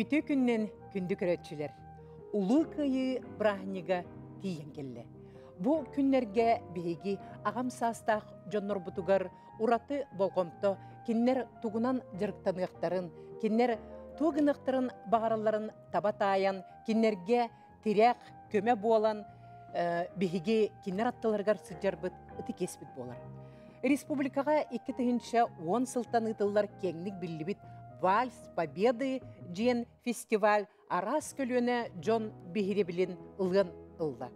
Үтүө күнүнэн, күндү көрөөччүлэр! Улуу Кыайыы бырааһынньыга тиийэн кэллэ. Бу күннэргэ биһиги аҕам саастаах дьоннорбутугар ураты болҕомто кинилэр тугунан дьарыктаныахтарын, кинилэр тугу гыныахтарын баҕаралларын таба таайан, кинилэргэ тирэх, көмө буолан биһиги кинилэр аттыларыгар сылдьарбыт ытык иэспит буолар. Республикаҕа 2010 сылтан ыытыллар киэҥник биллибит «Вальс Победы» диэн фестиваль араас көлүөнэ дьон биһирэбилин ылыан ылла.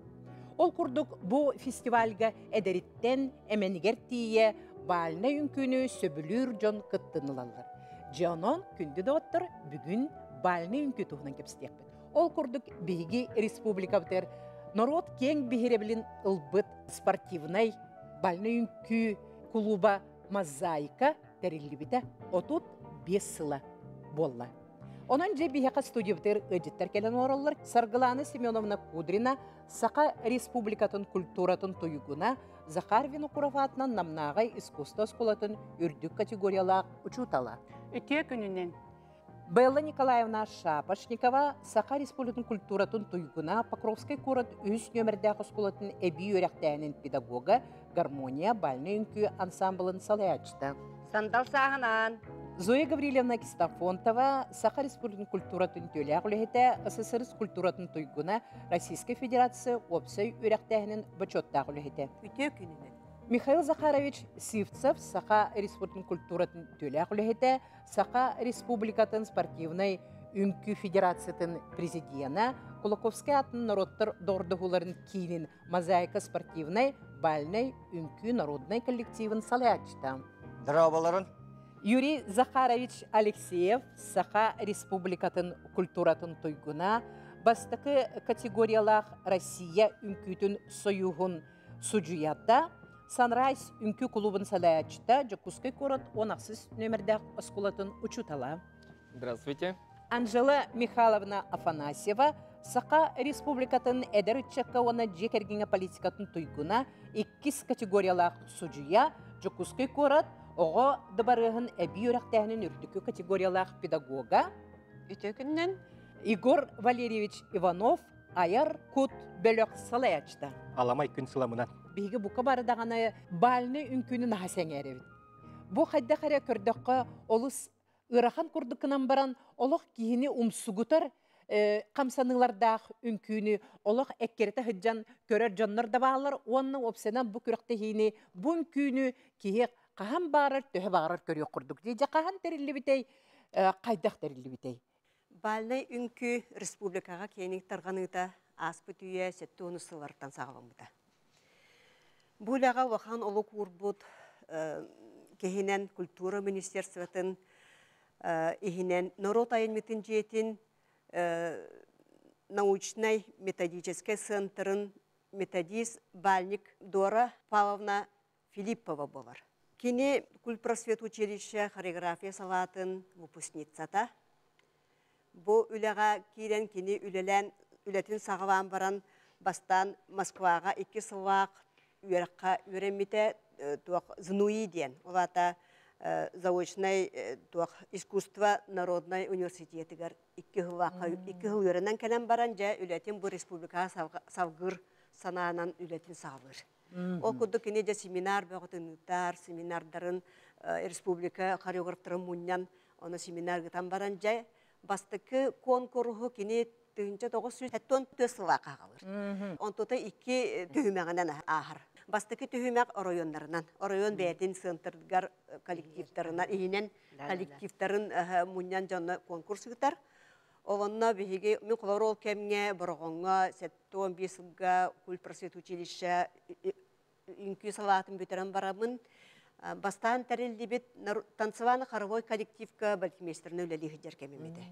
Ол курдук бу фестивальга эдэриттэн эмэнигэр тиийэ бальнай үҥкүүнү сөбүлүүр дьон кыттын ылаллар. Дьэ онон, күндү доҕоттор, бүгүн бальнай үҥкүү туһунан кэпсэтиэхпит. Ол курдук биһиги республикабытыгар норуот киэҥ биһирэбилин ылбыт спортивнай бальнай үҥкүү кулууба «Мозаика» тэриллибитэ 35 сыла буолла. Онон дьэ биһиэхэ студиябытыгар ыалдьыттар кэлэн олороллор. Саргылаана Семеновна Кудрина, Саха Республикатын культуратын туйгуна, Захар Винокуров аатынан Намнааҕы искусство оскуолатын үрдүк категориялаах учуутала. Үтүө күнүнэн! Белла Николаевна Шапошникова, Саха Республикатын культуратын туйгуна, Покровскай куорат үһүс нүөмэрдээх оскуолатын эбии үөрэхтээһинин педагога, гармония бальнай үҥкүү ансамблын салайааччыта. Сандал сааһынаан! Зоя Гаврильевна Кистофонтова, Саха Республикатын культуратын үтүөлээх үлэһитэ, СССР культуратын туйгуна, Российскай Федерация уопсай үөрэхтээһинин бочуоттаах үлэһитэ. Үтүө күнүнэн! Михаил Захарович Сивцев, Саха Республикатын культуратын үтүөлээх үлэһитэ, Саха Республикатын спортивнай үҥкүү федерациятын президенэ, Кулаковскай аатын норуоттар доҕордоһууларын киинин Мозаика спортивнай бальнай үҥкүү народнай коллективын салайааччыта. Здраволарын! Юрий Захарович Алексеев, Саха Республикатын культуратын туйгуна, бастакы категориялаах Россия үҥкүүтүн союһун судьуйата, Sunrise үҥкүү кулуубун салайааччыта, Дьокуускай куорат 16 нүөмэрдээх оскуолатын учуутала. Здравствуйте. Анжела Михайловна Афанасьева, Саха Республикатын эдэр ыччакка уонна дьиэ кэргэҥҥэ политикатын туйгуна, иккис категориялаах судьуйа, Дьокуускай куорат оҕо дыбарыаһын эбии үөрэхтээһинин үрдүкү категориялаах педагога. Үтүө күнүнэн! Егор Валерьевич Иванов, айар кут бөлөх салайааччыта. Аламай күн сыламынан. Биһиги бука бары даҕаны бальнай үҥкүүнү наһаа сэҥээрэбит. Бу хайдах эрэ көрдөххө олус ыарахан курдук гынан баран олох киһини умсугутар хамсаныылардаах үҥкүүнү олох эккирэтэ сылдьан көрөр дьоннор да бааллар уонна уопсайынан бу күрэхтэһиини, бу үҥкүүнү киһи хаһан баарар, төһө баҕарар көрүөх курдук. Дьэ хаһан тэриллибитэй, хайдах тэриллибитэй? Бальнай үҥкүү республикаҕа киэҥник тарҕаныыта ааспыт үйэ 70 сыллартан саҕаламмыта. Бу үлэҕэ улахан олук уурбут киһинэн культура министерствотын иһинэн норуот айымньытын дьиэтин научнай методическай центрын методист бальник Дора Павловна Филиппова буолар. Кини культпросвет училище хореография салаатын выпускницата. Бу үлэҕэ киирэн кини үлэлээн үлэтин саҕалаан баран бастаан Москваҕа икки сыллаах үөрэххэ үөрэммитэ туох ЗНУИ диэн, ол аата заочнай туох искусство народнай университетыгар 2 сыллаахха 2 сыл үөрэнэн кэлэн баран дьэ үлэтин бу республикаҕа салгыыр санаанан үлэтин саҕалыыр. Ол курдук кини дьэ семинар бөҕөтүн ыытар, семинардарын республика хореографтарын мунньан, ону семинар ыытан баран дьэ бастакы куонкуруһу кини 1974 сыллаахха хаалыр. Онтута икки түһүмэҕинэн ааһар. Бастакы түһүмэх оройуоннарынан. Оройуон бэйэтин центргар коллективтарынан, иһинэн коллективтарын мунньан дьонно конкурс ыытар. Онно биһиги мин холобур ол кэмҥэ Бороҕоҥҥо 75 сылга культпросвет училище үҥкүү салаатын бүтэрэн бараммын бастаан тэриллибит танцевально-хоровой коллективка балетмейстеринэн үлэлии сылдьар кэмим этэ.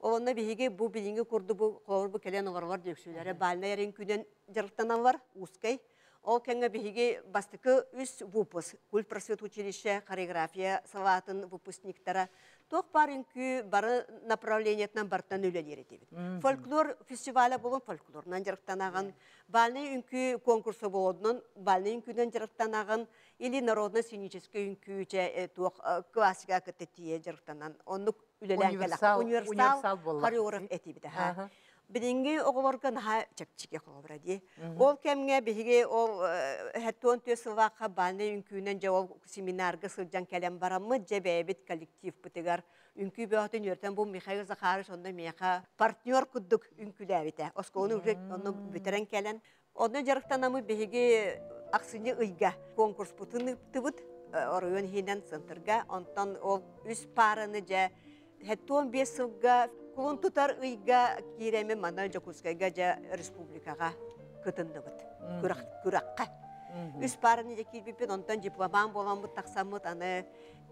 Онно биһиги бу билиҥҥи курдук бу холобур бу кэлэн олороллор үксүлэрэ бальнай үҥкүүнэн дьарыктаналлар узкай. Ол кэмҥэ биһиги бастакы үс выпуск культпросвет училище хореография салаатын выпускниктара. Туох баар үҥкүү бары направлениетынан бартан үлэлиир этибит. Фольклор фестиваля болон фольклорунан дьарыктанаҕын, бальнай үҥкүү конкурса болонун бальнай үҥкүүнэн дьарыктанаҕын, или народно сценическэй үҥкүү чэ туох классика кытта тиийэ дьарыктанан оннук үлэлээн кэлэх. Универсал хореограф этибит. Билиҥҥи оҕолорго наһаа чэпчэки холобура дии. Ол кэмҥэ биһиги ол хэттуон түө сыллаахха бальнай үҥкүүнэн дьэ ол семинарга сылдьан кэлэн бараммыт дьэ бэйэбит коллективпытыгар үҥкүү бөҕөтүн үөртэн бу Михаил Захарович онно миэхэ партнер курдук үҥкүүлээбитэ. Оскуоланы уже онно бүтэрэн кэлэн онно дьарыктанаммыт биһиги ахсынньы ыйга конкурспутун ыыптыбыт оройуон иһинэн центрга. Онтон ол үс параны дьэ 75 сылга кулун тутар ыйга киирэмин манна Дьокуускайга дьэ республикаҕа кытынныбыт. Күрэххэ. Үс параны дьэ киирбиппит, онтон дипломан буоламмыт тахсаммыт, аны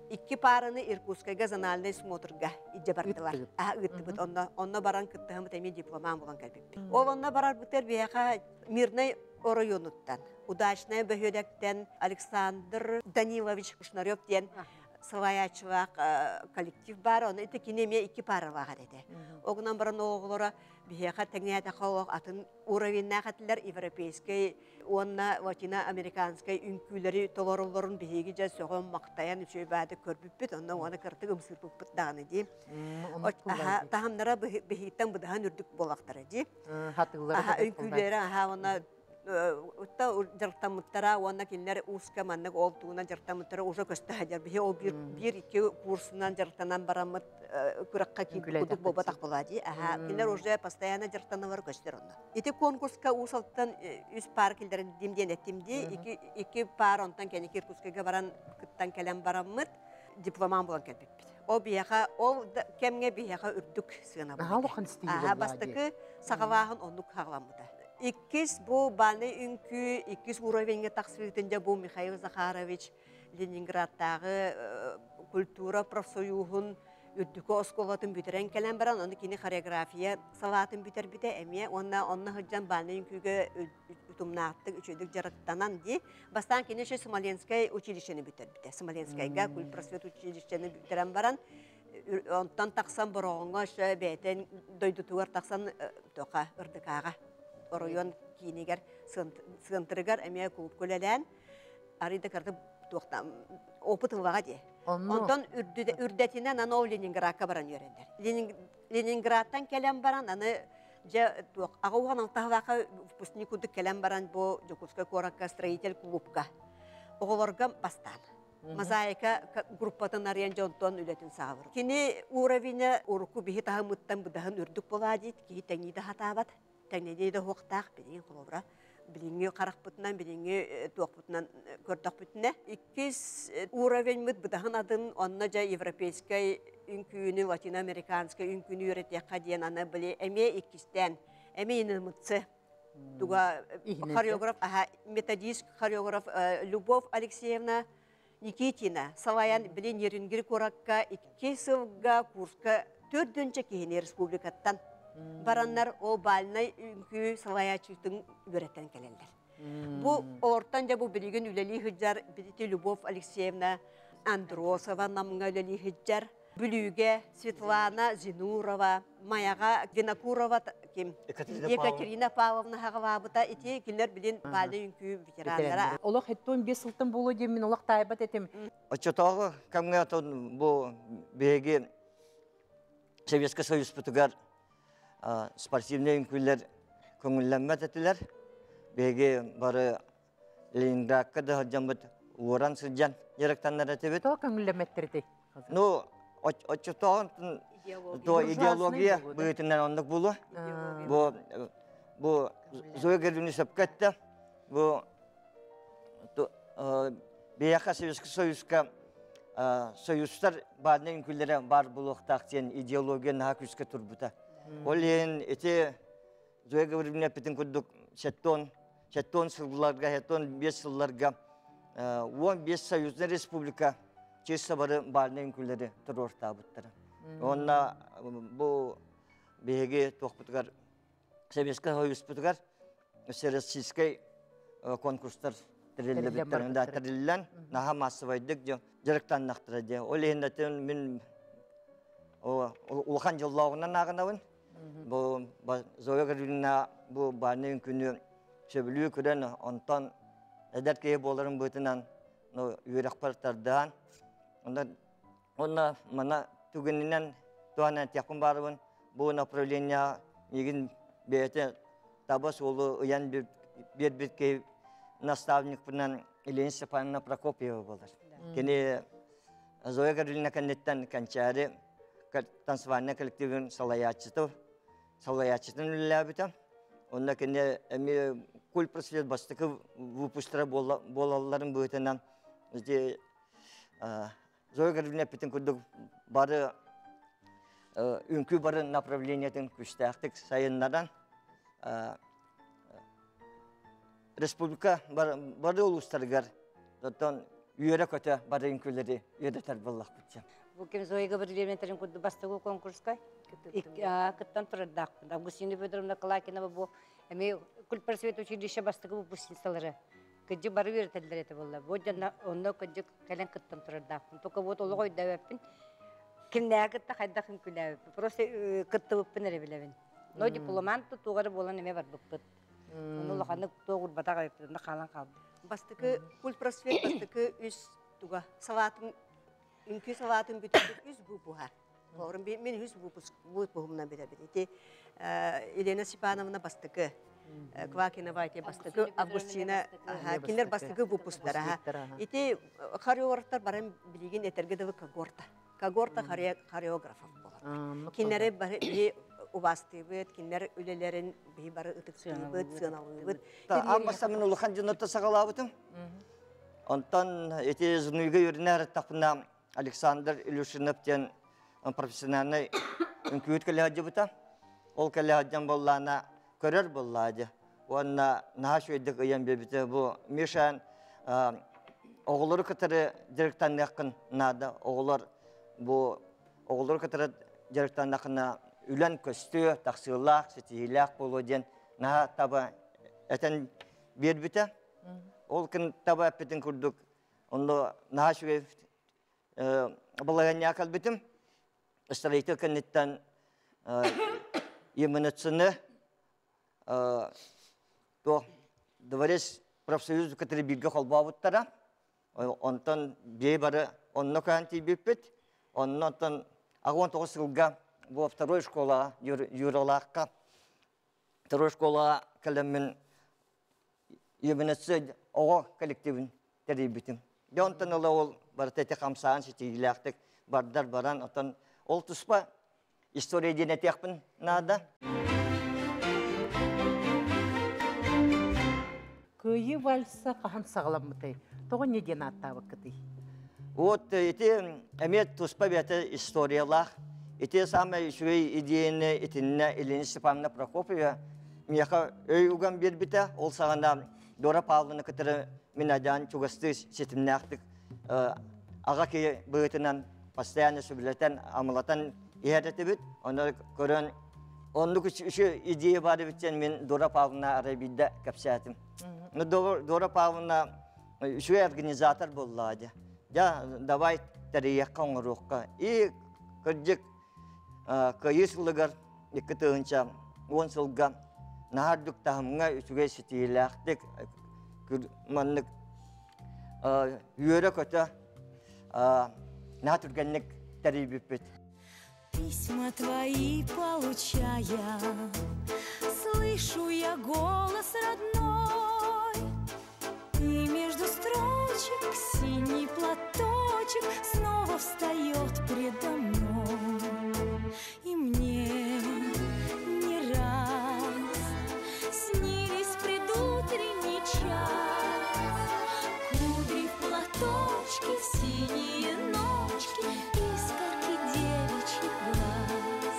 икки параны Иркутскайга зональный смотрга илдьэ бардылар. Ыыттыбыт. Онно, онно баран кыттыһаммыт эмиэ дипломан буолан кэлбиппит. Ол онно барарбытыгар биһиэхэ Мирнай оройуонуттан, Удачная бөһүөлэктэн Александр Данилович Кушнарев диэн салайааччылаах коллектив баар, оны ити кини эмиэ икки паралаах этэ. Огунан баран оҕолоро биһиэхэ тэҥнээтэхэ олох атын уровеннаах этилэр, европейскай уонна латино-американскай үҥкүүлэри толороллорун биһиги дьэ сөҕөн махтайан үчүгэй баады көрбүппүт, онно уонна кыртык ымсыырбыппыт даҕаны дии. Таһымнара биһиттэн быдаһан үрдүк буолахтара дии. Үҥкүүлэрэ аха уонна Утта дьарыктаммыттара уонна кинилэр ууска маннык ол тугунан дьарыктаммыттара уже көстө сылдьар. Биһи ол биир, биир икки курсунан дьарыктанан бараммыт күрэххэ киирбит курдук буолбатах буолаа дии. Аха, кинилэр уже постоянно дьарыктаналар көстөр онно. Ити конкурска Уус Алтан үс паар киллэрдим диэн эттим дии. Икки, икки паар онтон кэнники Иркутскайга баран кыттан кэлэн бараммыт дипломан буолан кэлбиппит. Ол биһиэхэ ол кэмҥэ биһиэхэ үрдүк сыана буолла. Аха, бастакы саҕалааһын оннук саҕаламмыта. Иккис бу бальнай үҥкүү иккис уровеньҥа тахсыытын дьэ бу Михаил Захарович Ленинградтааҕы культура профсоюһун үрдүкү оскуолатын бүтэрэн кэлэн баран, ону кини хореография салаатын бүтэрбитэ эмиэ уонна онно сылдьан бальнай үҥкүүгэ утумнаахтык үчүгэйдик дьарыктанан дии. Бастаан кини еще Смоленскай училищены бүтэрбитэ. Смоленскайга культпросвет училищены бүтэрэн баран, онтон тахсан Бороҕоҥҥо еще бэйэтин дойдутугар тахсан тоха ырдыкааҕа оройуон киинигэр сыантырыгар эмиэ клубка үлэлээн арыйда кырды туохтан опыт ыллаҕа дии. Онтон үрдэтинэн аны ол Ленинградка баран үөрэнэр. Ленинградтан кэлэн баран аны дьэ туох аҕа уһан алтаһылаахха выпускник курдук кэлэн баран бу Дьокуускай куоракка строитель клубка оҕолорго бастаан мозаика группатын арыйан дьонтон үлэтин саҕалыр. Кини уровеня урукку биһи таһымыттан быдаһын үрдүк буолаа диит, киһи тэҥнии да хатаабат, тэҥнэнии да уһуохтаах билигин холобура билиҥҥи харахпытынан, билиҥҥи туохпутунан көрдөхпүтүнэ. Иккис уровеньмыт быдаһын атын, онно дьэ европейскай үҥкүүнү, латиноамериканскай үҥкүүнү үөрэтиэххэ диэн аны били эмиэ иккистээн, эмиэ инымытсы туга хореограф, аха, методист хореограф Любовь Алексеевна Никитина салайан били Нерюнгри куоракка икки сылга курска төрдүнчэ киһини республикаттан бараннар ол бальнай үҥкүү салайааччытын үөрэтэн кэлэллэр. Бу олортон дьэ бу билигин үлэлии сылдьар билити Любовь Алексеевна Андросова Намҥа үлэлии сылдьар. Бүлүүгэ Светлана Зинурова, Майаҕа Винокурова ким? Екатерина Павловна хаҕалаабыта ити кинилэр билин бальнай үҥкүү ветераннара. Олох еттон бес сылтан буолуо диэн мин олох таайбат этим. Оччотооҕу кэмҥэ бу биһиги Советскай Союзпутугар спортивнай үҥкүүлэр көҥүллэммэт этилэр. Биһиги бары Ленинградка да сылдьаммыт уоран сылдьан дьарыктанар этибит. Тоҕо көҥүллэммэттэр этэй? Ну, оччотооҕун то идеология быһыытынан оннук буолуо. Бу бу Зоя Гердини сөпкө эттэ. Бу биһиэхэ Советский Союзка союзтар баадына үҥкүүлэрэ баар буолуохтаах диэн идеология наһаа күүскэ турбута. Ол иһин ити Зоя Гаврильевна эппитин курдук сеттон сеттон сылларга, сеттон биэс сылларга 15 союзный республика чисто бары баальнай үҥкүүлэри туруортаабыттара. Уонна бу биһиги туохпутугар Советскай Союзпутугар всероссийскай конкурстар тэриллибиттэрин тэриллэн наһаа массовайдык дьарыктаннахтара диye. Ол иһин мин Улахан дьоллооҕунан ааҕынабын. Бу Зоя Гавриловна бу бааннай үҥкүүнү сөбүлүү көрөн, онтон эдэр киһи буоларын быһыытынан үөрэхпэр тардыһан, онно манна түгэнинэн туһанан этиэхпин баарыбын. Бу направление миигин бэйэтэ таба суолу ыйан биэрбит киһи наставникпынан Елена Степановна Прокопьева буолар. Кини Зоя Гавриловна кэнниттэн Кэнчээри танцевальнай коллективын салайааччыты салайааччытын үлэлээбитэ. Онно кини эмиэ культпросвет бастакы выпустара буолалларын быһыытынан ити Зоя Гавриловна эппитин курдук бары үҥкүү бары направлениетын күүстээхтик сайыннаран республика бары улуустарыгар оттон үөрэ-көтө бары үҥкүүлэри үөрэтэр буоллахпыт. Бу кем Зоя Гавриловна курдук бастакы конкурска кыттан турардаахпын. Августина Федоровна Калакинова бу эми культпросвет училище бастакы выпускницалары. Кыдьык бары үөрэтэллэр этэ буолла. Бу дьонно онно кыдьык кэлэн кыттан турардаахпын. Только вот олох өйдөөбөппүн. Кимнээҕи кытта хайдах үҥкүүлээбиппин. Просто кыттыбыппын эрэ билэбин. Но дипломант тутуугары буолан эмэ барбыппыт. Ону улаханнык туох урбатах эбиппит, онно хаалан хаалбыт. Бастакы культпросвет бастакы үс туга салаатын үҥкүү салаатын бүтэрбит үс выпуһа. Олорун мин үс выпуск выпуһумнан билэбин. Ити Елена Степановна бастакы Квакинова ити бастакы Августина кинилэр бастакы выпусктара. Ити хореографтар баран билигин этэргэ дылы когорта. Когорта хореографов болар. Кинилэри бары убаастыыбыт, кинилэр үлэлэрин биһи бары ытыктыыбыт, сыаналыыбыт. Аан бастаан улахан дьоннорто саҕалаабытым. Онтон ити Зунуйга үөрэнэ ырыттахпына Александр Илюшинов диэн профессиональный үҥкүүт кэлэ сылдьыбыта. Ол кэлэ сылдьан буоллаана көрөр буоллаа дьэ. Уонна наһаа үчүгэйдик ыйан биэрбитэ. Бу Миша оҕолору кытары дьарыктаныаххын наада. Оҕолор бу оҕолору кытары дьарыктаннахына үлэн көстүө, тахсыылаах, ситиһиилээх буолуо диэн наһаа таба этэн биэрбитэ. Ол күн таба эппитин курдук онно наһаа үчүгэй балаһыанньаҕа кэлбитим. Строитель кэнниттэн ЕМНЦ-ны туох дворец профсоюз кытары бииргэ холбообуттара. Онтон бии бары онно көһөн тиийбиппит. Онно оттон 19 сылга бу второй школа Юралаахха второй школаҕа кэлэммин ЕМНЦ оҕо коллективин тэрийбитим. Дьэ онтон ыла ол барыта ити хамсаан ситиһиилээхтик бардар баран, оттон ол туспа история диэн этиэхпин наада. Кыайыы вальса хаһан саҕаламмытай? Тоҕо не диэн ааттаабыккытый? Вот ити эмиэ туспа бэйэтэ историялаах. Ити самай үчүгэй идеяны итиннэ Елена Степановна Прокопьева миэхэ өй уган биэрбитэ. Ол саҕана Дора Павловна кытары мин адьаан чугастыы ситимнээхтик аҕа киһи быһыытынан постоянно сөбүлэтэн, амалатан иһэр этибит. Ону көрөн оннук үчү идея баар эбит диэн мин Дора Павловна арай биирдэ кэпсээтим. Ну, Дора Павловна үчүгэй организатор буоллаҕа дьэ. Дьэ, давай тэрийиэххэ, оҥоруохха. И кырдьык кыайыы сылыгар 2010 сылга наһаа үрдүк таһымҥа үчүгэй ситиһиилээхтик маннык үөрэ-көтө наһаа түргэнник тэрийбиппит. Письма твои получая, слышу я голос родной, и между строчек синий платочек снова встает предо мной. И мне не раз снились предутренний час, кудри в платочке, синие ночки, искорки девичьих глаз.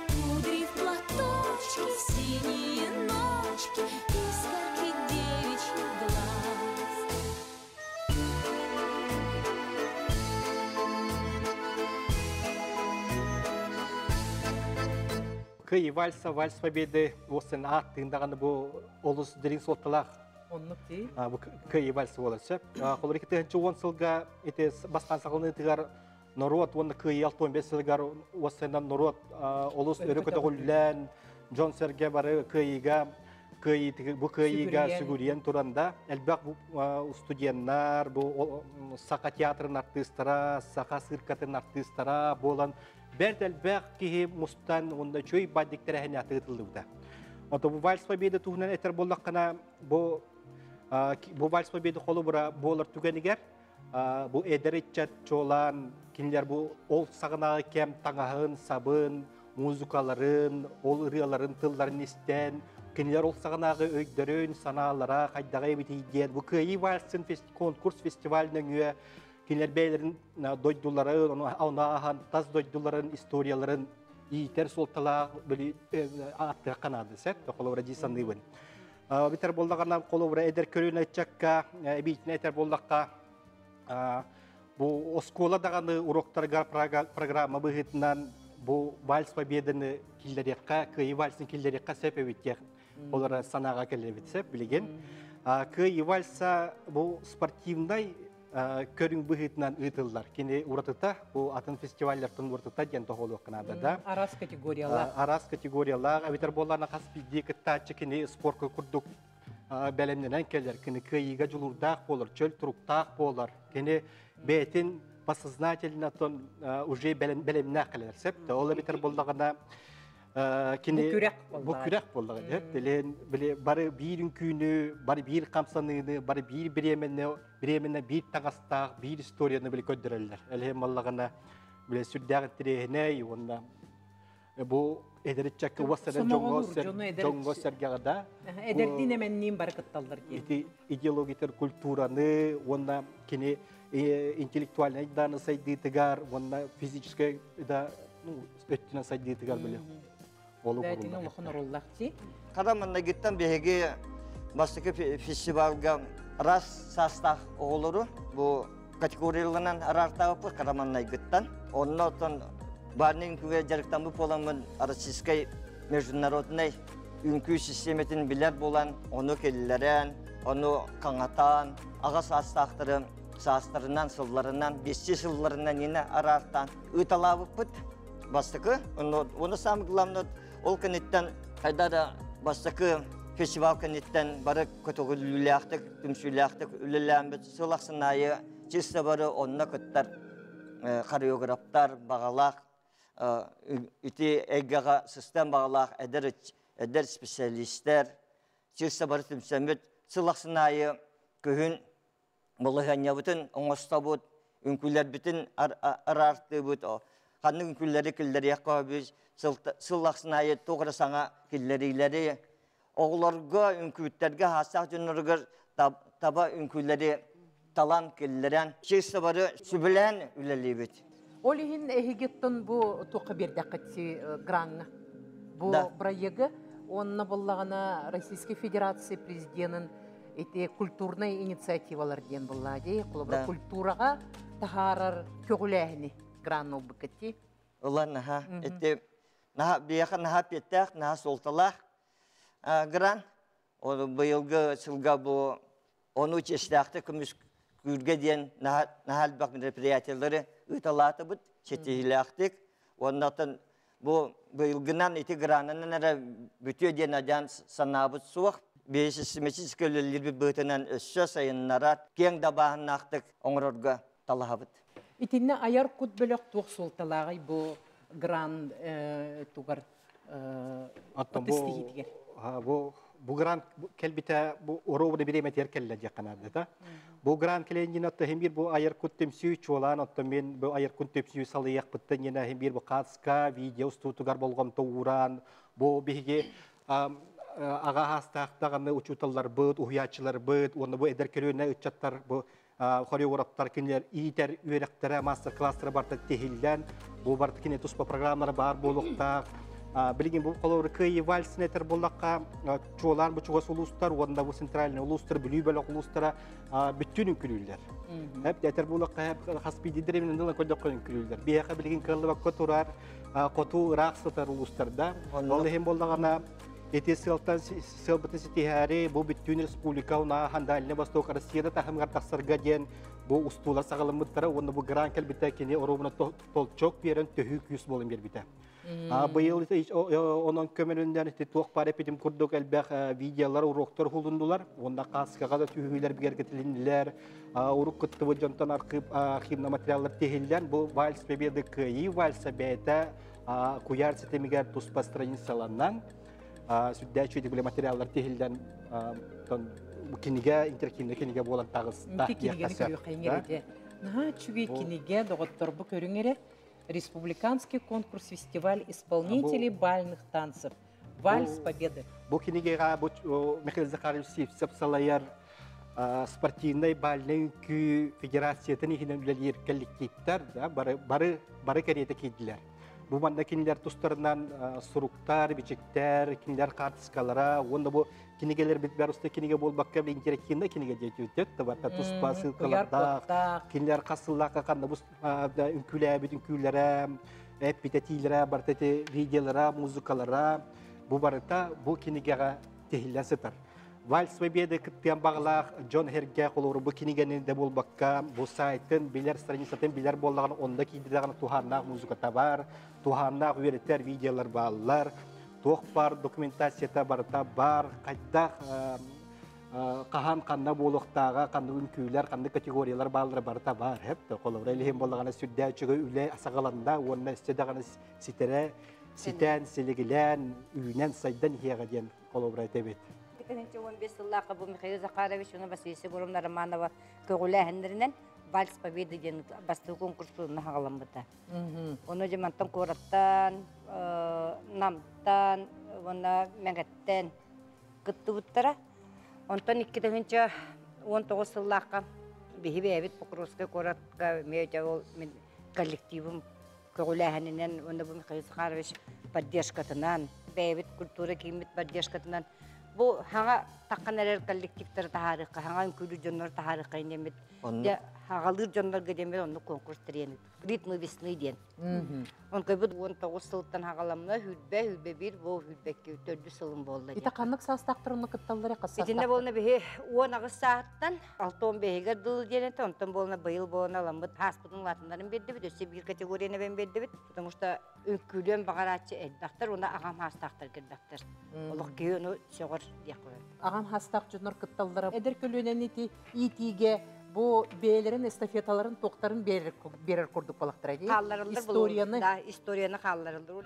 Кудри в платочке, синие ночки, искорки девичьих глаз. Кыайыы вальса, вальс победы уосын аат тыындаҕаны бу олус дириҥ суолталаах. Оннук дии. Бу кыайыы вальса буолар сөп. Холобур 2010 сылга ити бастаан саҕаланыытыгар Норуот уонна кыайыы 65 сылыгар уоссайынан норуот олус өрө көтөҕүллэн, дьон сэргэ бары кыайыыга кыайыы бу кыайыыга сүгүрүйэн туран да элбэх студеннар, бу Саха театрын артыыстара, Саха циркатын артыыстара буолан бэрт элбэх киһи мустан уонна үчүгэй баддик тэрээһини атыытыллыбыта. Ото бу Вальс Победы туһунан этэр буоллаххына, бу бу Вальс Победы холобура буолар түгэнигэр бу эдэр ыччат чуолаан кинилэр бу ол саҕанааҕы кэм таҥаһын, сабын, музыкаларын, ол ырыаларын тылларын истэн, кинилэр ол саҕанааҕы өйдөрүн, санаалара хайдаҕа эбитий диэн бу Кыайыы вальсын конкурс фестиваль нөҥүө кинилэр бэйэлэрин дойдуларын, ону ааһан тас дойдуларын историяларын иитэр суолталаах били ааттыахха наада сөп холобура дии саныыбын. Битэр буоллаҕына холобура эдэр көлүөнэ ыччакка эбиитинэ этэр буоллахха бу оскуола даҕаны уроктарыгар программа быһыытынан бу вальс победаны киллэриэххэ, кыайыы вальсын киллэриэххэ сөп эбит диэх олора санааҕа кэлэбит сөп билигин. Кыайыы вальса бу спортивнай көрүҥ быһыытынан ыытыллар. Кини уратыта, бу атын фестиваллартан уратыта диэн тоһоолуохха наада да. Араас категориялаах. Араас категориялаах, эбэтэр буоллаҕына хас биирдии кыттааччы кини спорка курдук бэлэмнэнэн кэлэр, кини кыайыыга дьулуурдаах буолар, чөл туруктаах буолар, кини бэйэтин подсознательно уже бэлэмнээх кэлэр сөп. Ол эбэтэр буоллаҕына кини бу күрэх бу күрэх буоллаҕа дьэ билин били бары биир үҥкүүнү, бары биир хамсаныыны, бары биир бириэмэни бириэмэнэ биир таҥастаах биир историяны били көрдөрөллөр. Элиһин маллаҕына били сүрдээх интириэһинэй уонна бу эдэр ыччакка уоссанан дьоҥҥо сэргэҕэ да эдэрдиин эмэнниин бары кытталлар диэн. Ити идеологитер культураны уонна кини интеллектуальнай дааны сайдыытыгар уонна физическэй да өттүнэн сайдыытыгар били олук улахан оруоллаах дии. Хара маннагыттан биһиги бастакы фестивалга раз саастаах оҕолору бу категорияланан араартаабыппыт хара маннайгыттан. Онно оттон баарный үҥкүүгэ дьарыктаммыт буоламмын российскай международный үҥкүү систиэмэтин билэр буолан ону киллэрэн, ону хаҥатан, аҕа саастаахтары саастарынан, сылларынан, бестии сылларынан инэ араартаан ыыталаабыппыт. Бастакы, оны самый главное, ол кэнниттэн хайда да бастакы фестиваль кэнниттэн бары көтөҕүлүүлээхтик, түмсүүлээхтик үлэлээммит сыл ахсын аайы чисто бары онно кыттар хореографтар, баҕалаах ити эйгэҕэ сыстан баҕалаах эдэр эдэр специалистер чисто бары түмсэммит сыл ахсын аайы күһүн балаһыанньабытын оҥостобут, үҥкүүлэрбитин араартыыбыт, ханнык үҥкүүлэри киллэриэххэ сөбүй, сыл ахсын аайы туох эрэ саҥа киллэриилэри, оҕолорго, үҥкүүттэргэ, хаастаах дьонноругар таба үҥкүүлэри талан киллэрэн, чисто бары сүбэлээн үлэлиибит. Ол иһин эһигиттэн бу туохха биэрдэххит граҥҥа? Бу проегы уонна буллаҕына Российской Федерация президенин ити культурнай инициативалар диэн буллаа дии. Холобура культураҕа таһаарар көҕүлээһини гран ылбыккыт дии. Ылан наһаа ити наһаа биһиэхэ наһаа эппиэттээх, наһаа суолталаах гран. Быйылгы сылга бу ону чэстээхтик көмүскүүргэ диэн наһаа элбэх мероприятиелары ыыталаатыбыт ситиһиилээхтик. Уонна бу быйылгынан ити гранынан эрэ бүтүө диэн адьаан санаабыт суох. Биэсисимэтическэй үлэлиирбит быһыытынан өссө сайыннарар, киэҥ дабааһыннаахтык оҥорорго талаһабыт. Итиннэ айар кут бөлөх туох суолталааҕый бу гран тугар Оттон бу бу бу грант кэлбитэ бу оруобуна бириэмэтигэр кэллэ диэххэ наада. Бу грант кэлэйиннин отто иһин биир бу айар кут түмсүү чуолаан оттон мен бу айар кут түмсүү салыйыахпыттан иһин иһин биир бу хаацка видео устуутугар болҕомто ууран бу биһиги аҕа аастаах даҕаны учууталларбыт, уһуйааччыларбыт уонна бу эдэр көлүөнэ ыччаттар бу хореографтар кинилэр иитэр үөрэхтэрэ, мастер-класстара барыта тиһиллэн, бу барыта кини туспа программалара баар буолуохтаах. Билигин бу холобур Кыайыы вальсын этэр буоллахха, чуолаан бу чугас улуустар уонна бу центральный улуустар, Бүлүү бөлөх улуустара бүттүүн үҥкүлүүллэр. Эп этэр буоллахха, хас биирдии дэриэбинэн ылан көрдөххө үҥкүлүүллэр. Биһиэхэ билигин кыаллыбакка турар хоту ыраах сытар улуустарда. Ол иһин буоллаҕына Ити сылтан сылбытын ситиһээри бу бүттүүн республика уна Дальний Восток Россияда таһымыгар тахсарга диэн бу устуулар саҕаламмыттара уонна бу грант кэлбитэ кини оруобуна толчок биэрэн төһүү күүс буолан биэрбитэ. Быйыл онон көмөлүннэн туох баар эпитим курдук элбэх видеолар, уроктар хулундулар, уонна кааскаға да түһүүлэр бигэргэтилиннилэр, урук кыттыбыт дьонтон архивна материаллар тиһиллэн, бу Вальс Победы кыайыы вальса бэйэтэ куйаар ситимигэр туспа страницаланнан, сүрдээччи үтүгүлэ материаллар тиһиллэн, кинигэ, интерактивный кинигэ буолан таҕыста. Кинигэни көрүөххэ. Наһаа үчүгэй кинигэ, доҕотторбу көрүҥ эрэ. Республиканский конкурс-фестиваль исполнителей бальных танцев. Вальс Победы. Бу кинигеға бу Михаил Захарович Сивцев салайар спортивный бальный үҥкүү федерациятын иһинэн үлэлиир коллективтар да бары бары бары кэриэтэ киирдилэр. Бу манна кинилэр тустарынан суруктар, бичиктэр, кинилэр хаартыскалара уонна бу кинигэлэр бит бары кинигэ буолбакка интерактивный кинигэ диэтибит табарта туспа ссылкалардаах кинилэр хас сыллаахха ханна бу үҥкүүлээбит үҥкүүлэрэ, эппитэтиилэрэ, барыта видеолара, музыкалара бу барыта бу кинигэҕэ тиһиллэн сытар. Вальс Победы кыттыан баҕалаах дьон herге холору бу кинигени да буолбакка бу сайтын билер, страницатын билер буоллаҕына онно киирдэҕинэ туһааннаах музыката бар, туһааннаах үөрэтэр видеолар бааллар, туох бар документацията барыта бар, хайдах хаһан ханна буолуохтааҕа, ханнык үҥкүүлэр, ханнык категориялар бааллара барыта бар. Хеп холобура илиһин буоллаҕына сүрдээччигэ үлэ саҕаланна уонна өссө даҕаны ситэрэ ситэн, силигилээн, үүнэн, сайдан иһиэҕэ диэн холобура этэбит. 2015 сыллаахха бу Михаил Захарович уонна Василиса Егоровна Романова көҕүлээһиннэринэн Вальс Победы диэн бастакы конкурс хаҕаламмыта. Ону же мантан куораттан, Намтан, уонна Мэҥэттэн кыттыбыттара. Онтон 2019 сыллаахха биһи бэйэбит Покровскай куоратка эмиэ ол мин коллективым көҕүлээһининэн уонна бу Михаил Захарович поддержкатынан, бэйэбит культура кииммит поддержкатынан бу хаҥа таххан эрэр коллективтары таһаарыахха, хаҥа үҥкүүлүү дьоннору таһаарыахха иннэммит. Дьэ, хаҕалыыр дьоннорго диэммит оннук конкурс тэрийэн «Ритмы весны» диэн. Онкой бу 19 сылтан хаҕаламна хүрбэ, хүрбэ бир, бу хүрбэкки төрдү сылым буолла. Ити ханнык саастаахтар онно кытталлар хас Итиннэ буолна биһи 18 сааттан 65-гер дылы диэн этэ, онтон буолна быйыл буолна аламмыт хааспытын улаатыннарын бердибит, өссө биир категорияны бен бердибит, потому что үҥкүүлүөн баҕарааччы элбэхтэр, уонна аҕам хаастаахтар кэлбэхтэр. Олох киһи ону сөҕөр диэх көрөр. Аҕам хаастаах дьоннор кытталлара. Эдэр көлүөнэн ити иитиигэ бу бэйэлэрин эстафеталарын туохтарын берер курдук балактара дии. Хаалларыллар. Историяны. Да, историяны хаалларыллар.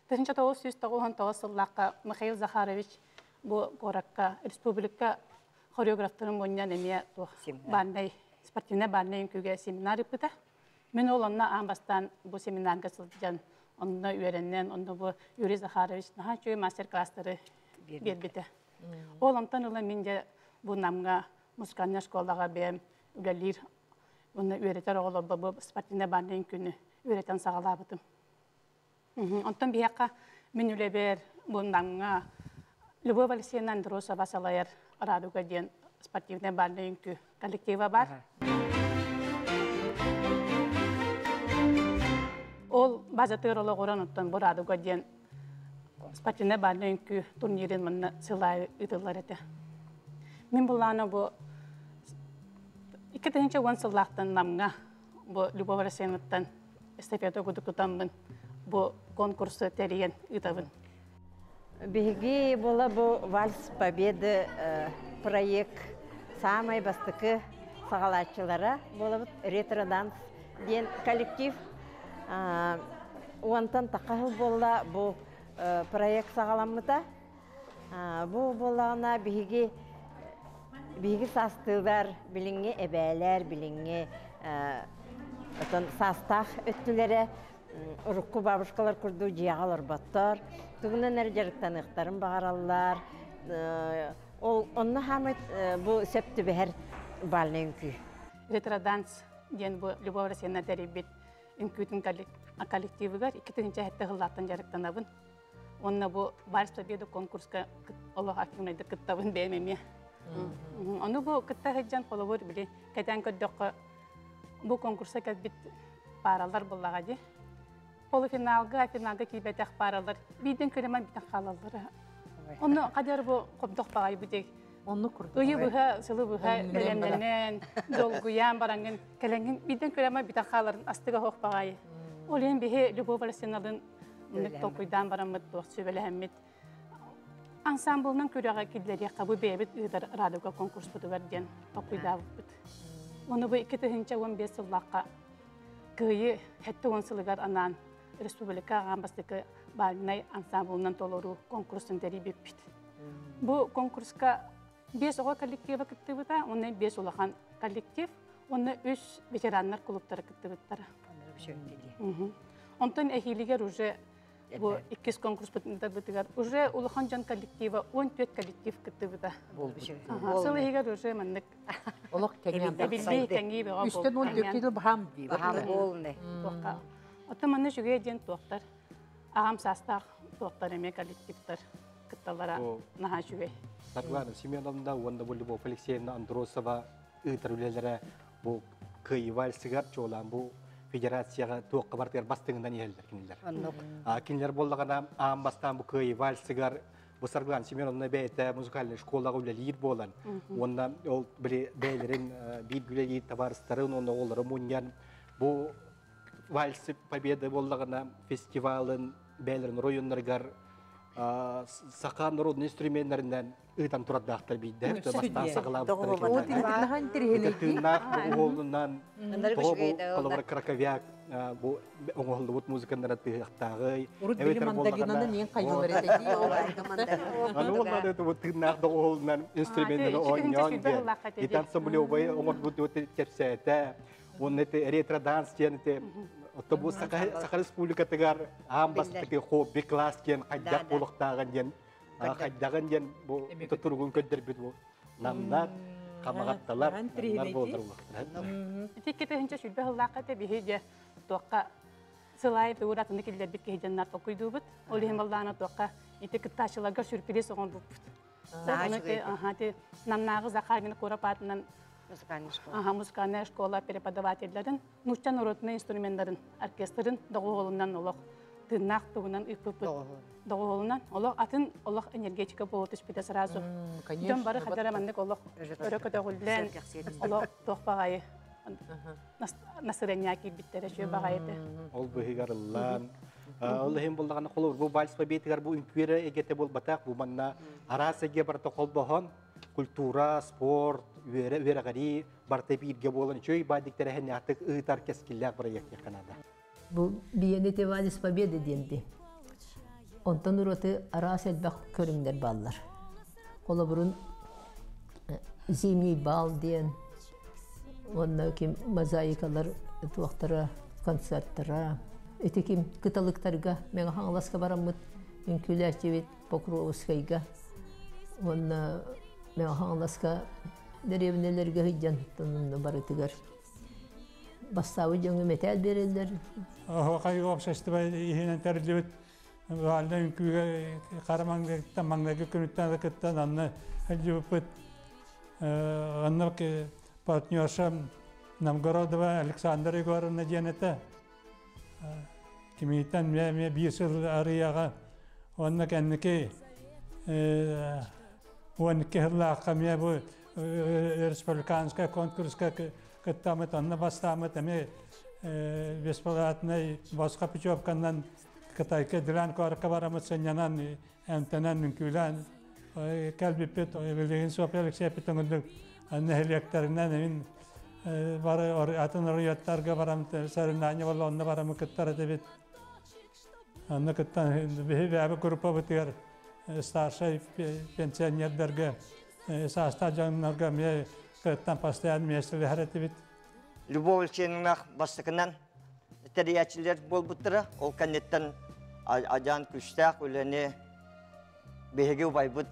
Тыһынча 999 сыллаахха Михаил Захарович бу куоракка республика хореографтарын мунньан эмиэ туох бальнай спортивнай бальнай үҥкүүгэ семинар ыппыта. Мин ол онно аан бастаан бу семинарга сылдьан Онно үөрэнэн, онно бу Юрий Захарович наһаа үчүгэй мастер-класстары биэрбитэ. Ол онтон ыла мин дьэ бу Намҥа музыкальнай школаҕа бэйэм үлэлиир уонна үөрэтэр оҕолорбор бу спортивнай бааннайын күнү үөрэтэн саҕалаабытым. Онтон биһиэхэ мин үлэбэр бу Намҥа Любовь Алексеевна Андросова салайар Радуга диэн спортивнай бааннай үҥкүү коллектива бар. Ол базатыгар олоҕуран оттон бу Радуга диэн спортивнай бааннай үҥкүү турнирын манна сыл аайы ыытыллар этэ. Мин буллаана бу 2010 сыллаахтан Намҥа бу Любовь Алексеевнаттан эстафета курдук тутаммын бу конкурсу тэрийэн ыытабын. Биһиги була бу Вальс Победы проект самай бастакы саҕалааччылара буолабыт ретро-данс диэн коллектив уонтан тахха сыл буолла бу проект саҕаламмыта. Бу буоллаҕына биһиги биһиги саастыылар билиҥҥи эбээлэр билиҥҥи отон саастаах өттүлэрэ урукку бабушкалар курдук дьиэҕэ олорботтор, тугунан эрэ дьарыктаныахтарын баҕараллар. Ол онно хаамай бу сөп түбэһэр бальнай үҥкүү. Ретроданс диэн бу Любовь Россияна тэрийбит үҥкүүтүн коллективыгар 2007 сыллаахтан дьарыктанабын. Уонна бу Вальс Победы конкурска олох активнайдык кыттабын бэйэм эмиэ. Ону бу кытта сылдьан холобур били кэтээн көрдөххө бу конкурса кэлбит пааралар буллаҕа дии. Полуфиналга, финалга киирбэтэх пааралар биирдэн көрөмөн бүтэн хаалаллара. Онно хадьар бу хобдох баҕай бу дии. Онну курдук. Ыйы быһа, сылы быһа бэлэмнэнэн, долгуйаан бараҥын, кэлэҥҥин биирдэн көрөмөн бүтэн хааларын астыга хоох баҕайы. Ол иһин биһи Любовь Алексеевналыын толкуйдаан бараммыт туох сүбэлэһэммит ансамблынан күрэҕэ киллэриэххэ бу бэйэбит ыытар радуга конкурспутугар диэн толкуйдаабыппыт. Ону бу 2015 сыллаахха Кыайыы 70 сылыгар анаан республика аҕам бастакы бальнай ансамблынан толоруу конкурсун тэрийбиппит. Бу конкурска биэс оҕо коллектива кыттыбыта, уонна биэс улахан коллектив, уонна үс ветераннар клубтара кыттыбыттара. Онтон эһиилигэр уже бу иккис конкурспутугар уже улахан дьон коллектива 14 коллектив кыттыбыта. Сыл иһигэр уже маннык Олох кэҥээн эбиллии кэҥии бөҕө Үстэн 14 кило баһаам дии. Баһаам буолны. Оттон манна үчүгэй диэн туохтар аҕам саастаах туохтар эмиэ коллективтар кытталлара наһаа үчүгэй. Саргылана Семеновна уонна бу Любовь Алексеевна Андросова ыытар үлэлэрэ бу Кыайыы вальсыгар чуолаан бу федерацияҕа туохха бартыгар бастыҥынан иһэллэр кинилэр. Оннук. Кинилэр буоллаҕына аан бастаан бу Кыайыы вальсыгар бу Саргылана Семеновна бэйэтэ музыкальнай школаҕа үлэлиир буолан уонна ол били бэйэлэрин биир үлэлиир табаарыстарын уонна оҕолору мунньан бу вальсы победы буоллаҕына фестивалын бэйэлэрин районнарыгар саха народный инструменнарынан ыытан турардаахтар биирдэ бастаан саҕалаабыттар тыыннаах уолунан тоҕо бу холобура краковяк бу оҥоһуллубут музыканнара тыһыахтааҕый Урут били мандолинаны мин хайылар этэ дии Аны уоллааны бу тыыннаах доҕуһуолунан инструменнары оонньоон диэн итан Самулевой оҥорбут кэпсээтэ уонна ити ретро данс диэн ити Отто бу Саха Республикатыгар аан бастакы хобби класс диэн хайдах буолуохтааҕын диэн хайдаҕын диэн бу туругун көрдөрбүт бу намнар хамаҕатталар намнар буолар Ити 2020 сыллаахха этэ биһи дьэ туохха сылай тугур атыны киллэрбит киһи дьоннар толкуйдуубут. Ол иһин баллаана туохха ити кыттааччыларга сюрприз оҥорбуппут. Аха, ти намнааҕы Захарина куорап аатынан Музыкальная школа. Аха, музыкальная школа преподавателлэрин, нуучча народнай инструменнарын оркестрын доҕуһуолунан олох тыыннаах тугунан ыыппыппыт. Доҕуһуолунан олох атын олох энергетика буола түспүтэ сразу. Дьон бары хадара маннык олох өрө көтөҕүллэн, олох туох баҕайы настырыанньа киирбиттэрэ үчүгэй баҕайы этэ. Ол быһыгар ыллаан ол иһин буллаҕына холобур бу вальс победыгар бу үҥкүүрэ эйгэтэ буолбатах бу манна араас эйгэ барыта холбоһон культура, спорт, үөрэ үөрэҕирии барыта бииргэ буолан үчүгэй баайдык тэрээһиннээхтик ыытар кэскиллээх бырайыак диэххэ наада. Бу биэнити Вальс Победы диэнди. Онтон ураты араас элбэх көрүҥнэр бааллар. Холобурун Зимний бал диэн уонна ким мозаикалар туохтара, концерттара. Ити ким кыталыктарга Мэҥэ Хаҥаласка бараммыт үҥкүүлээччибит Покровскайга уонна Мэҥэ Хаҥаласка дэриэбинэлэргэ сылдьан онно барытыгар бастаабыт дьоҥҥо мэтээл биэрэллэр. Оһуохай уопсастыба иһинэн тэриллибит баальнай үҥкүүгэ хара маҥнайгыттан маҥнайгы күнүттэн кыттан анны сылдьыбыппыт. Онно партнерша Новгородова Александра Егоровна диэн этэ. Кимиттэн эмиэ биир сыл арыйаҕа уонна кэнники 12 сыллаахха эмиэ бу республиканскай конкурска кыттаммыт, онно бастааммыт эмиэ бесплатнай босхо путевканан Кытайга Дилан куоракка бараммыт сынньанан, эмтэнэн, үҥкүүлээн кэлбиппит. Билигин Софья Алексеевпит өҥүрдүк нэһилиэктэринэн эмин бары атын оройуоттарга барам соревнование буолла, онно барамы кыттар этибит. Онно кыттан биһи бэйэбит группабытыгар старшай пенсионердарга, саастаах дьоннорго эмиэ кыттан постоянно миэстэлэһэр этибит. Любовь Алексеевна бастакынан тэрийээччилэр буолбуттара. Ол кэнниттэн адьаан күүстээх үлэни биһиги убайбыт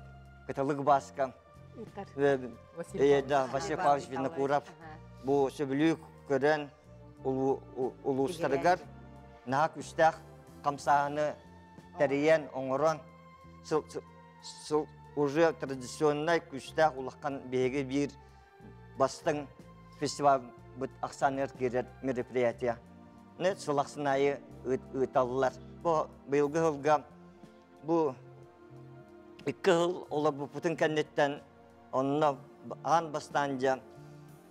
Кыталык Бааска да, Василий Павлович Винокуров бу сөбүлүү көрөн улуустарыгар наһаа күүстээх хамсааһыны тэрийэн, оҥорон уже традиционнай күүстээх улахан биһиги биир бастыҥ фестивальбыт ахсааныгар киирэр мероприятие. Сыл ахсын аайы ыыталлар. Бу быйылгы сылга бу икки сыл олорбуппутун кэнниттэн онно аан бастаан дьэ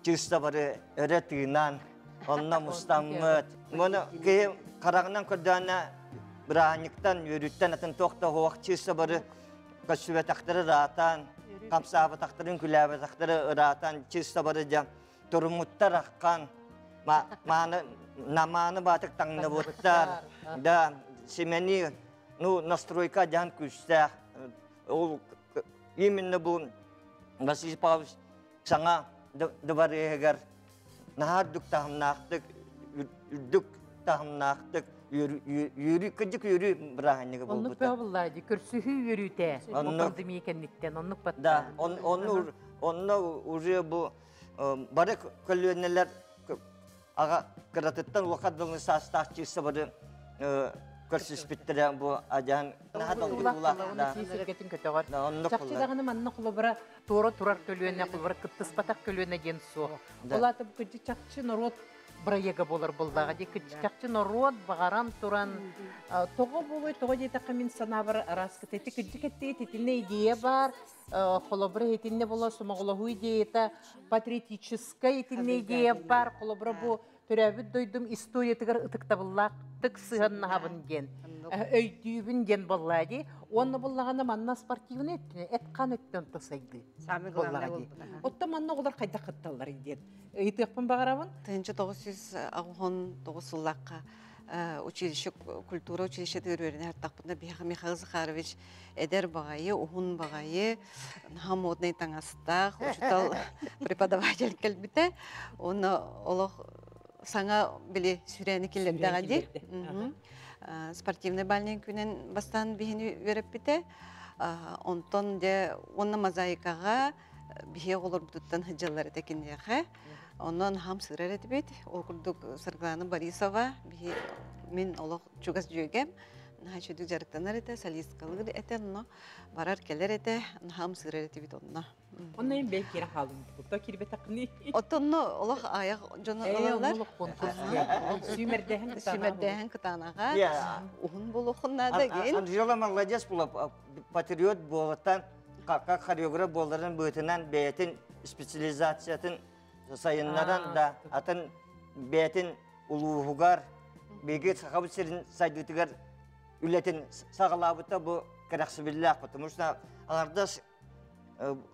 чыыста бары өрө тыынан онно мустаммыт. Мұны киһи хараҕынан көрдөөнө бырааһынньыктан, үөрүүттэн атын туох да суох чыыста бары көссүбэтэхтэри ыраатан, хамсаабатахтарын, күлээбэтэхтэри ыраатан, чыыста бары дьэ туруммуттар аххан, мааны намааны баатык таҥныбыттар, да симэни, ну, настройка дьаан күүстээх. Ол именно бу Василий Павлович саҥа дыбарыаһыгар наһаа үрдүк таһымнаахтык, үрдүк таһымнаахтык үөрүү, кырдьык үөрүү бырааһынньыга Оннук буолбута. бөҕө буллаа дии, көрсүһүү үөрүүтэ. Оннук. Пандемия кэнниттэн оннук Да, батта. онно онно уже бу бары көлүөнэлэр аҕа кыратыттан улахан дылы саастаах чыысса бары көрсүспүттэрэ бу адьаан наһаа долгутуулаах да. Сиргэтин көтөҕөр. Да, оннук Чахчы буллар. даҕаны манна холобура туора турар көлүөнэ, холобура кыттыспатах көлүөнэ диэн суох. Да. Ол аата бу кырдьык чахчы норуот бырайыага буолар буоллаҕа дии. Кырдьык чахчы норуот баҕаран туран тоҕо буолуой, тоҕо диэтэххэ мин санаабар араас кыта. Ити кырдьык эттиги итиннэ идея баар, холобура итиннэ буола сомоҕолоһуу идеята, патриотическай итиннэ идея баар, холобура бу төрөөбүт дойдум историятыгар ытыктабыллаахтык сыһаннаһабын диэн, өйдүүбүн диэн буоллаа дии. Уонна буллаҕына манна спортивный өттүнэ, эт-хаан өттүнэн тосайды Самый главный буоллаҕа дии. буолбут. Оттон манна оҕолор хайдах кытталлар диэн ыйытыахпын баҕарабын. 1989 сыллаахха училище, культура училищетыгар үөрэнэ сырыттахпытына биһиэхэ Михаил Захарович эдэр баҕайы, уһун баҕайы, наһаа модный таҥастаах учуутал преподаватель кэлбитэ. Уонна олох саҥа били сүрээни киллэрдэҕэ Сүүрээн дии. киллэрдэ. Мгм. Спортивный бальный күнүн бастаан биһини үөрэппитэ. Онтон дьэ уонна мозаикаҕа биһиги оҕолорбутуттан сылдьаллар этэ киниэхэ. Онон хам сырар этибит. Ол курдук Саргылана Борисова биһи мин олох чугас дьүөгэм. Наһаа үчүгэй дьарыктанар этэ, солисткалыыр этэ, онно барар кэлэр этэ, наһаа сырар этибит онно. Онно эм бэйэ киирэн хаалым. То киирбэтэххиний. Оттонно олох аҕыйах дьону ылаллар. Олох конкурс. Сүүмэрдээһин кытаанаҕа. Сүүмэрдээһин кытаанаҕа. Уһун буолуохун наада гин. Анжела молодец була, патриот буолаттан, как хореограф буоларын быытынан бэйэтин специализациятын сайыннаран да, атын бэйэтин улууһугар, биһиги Сахабыт сирин сайдыытыгар үлэтин саҕалаабыта бу кэрэхсэбиллээх, потому что аҥардас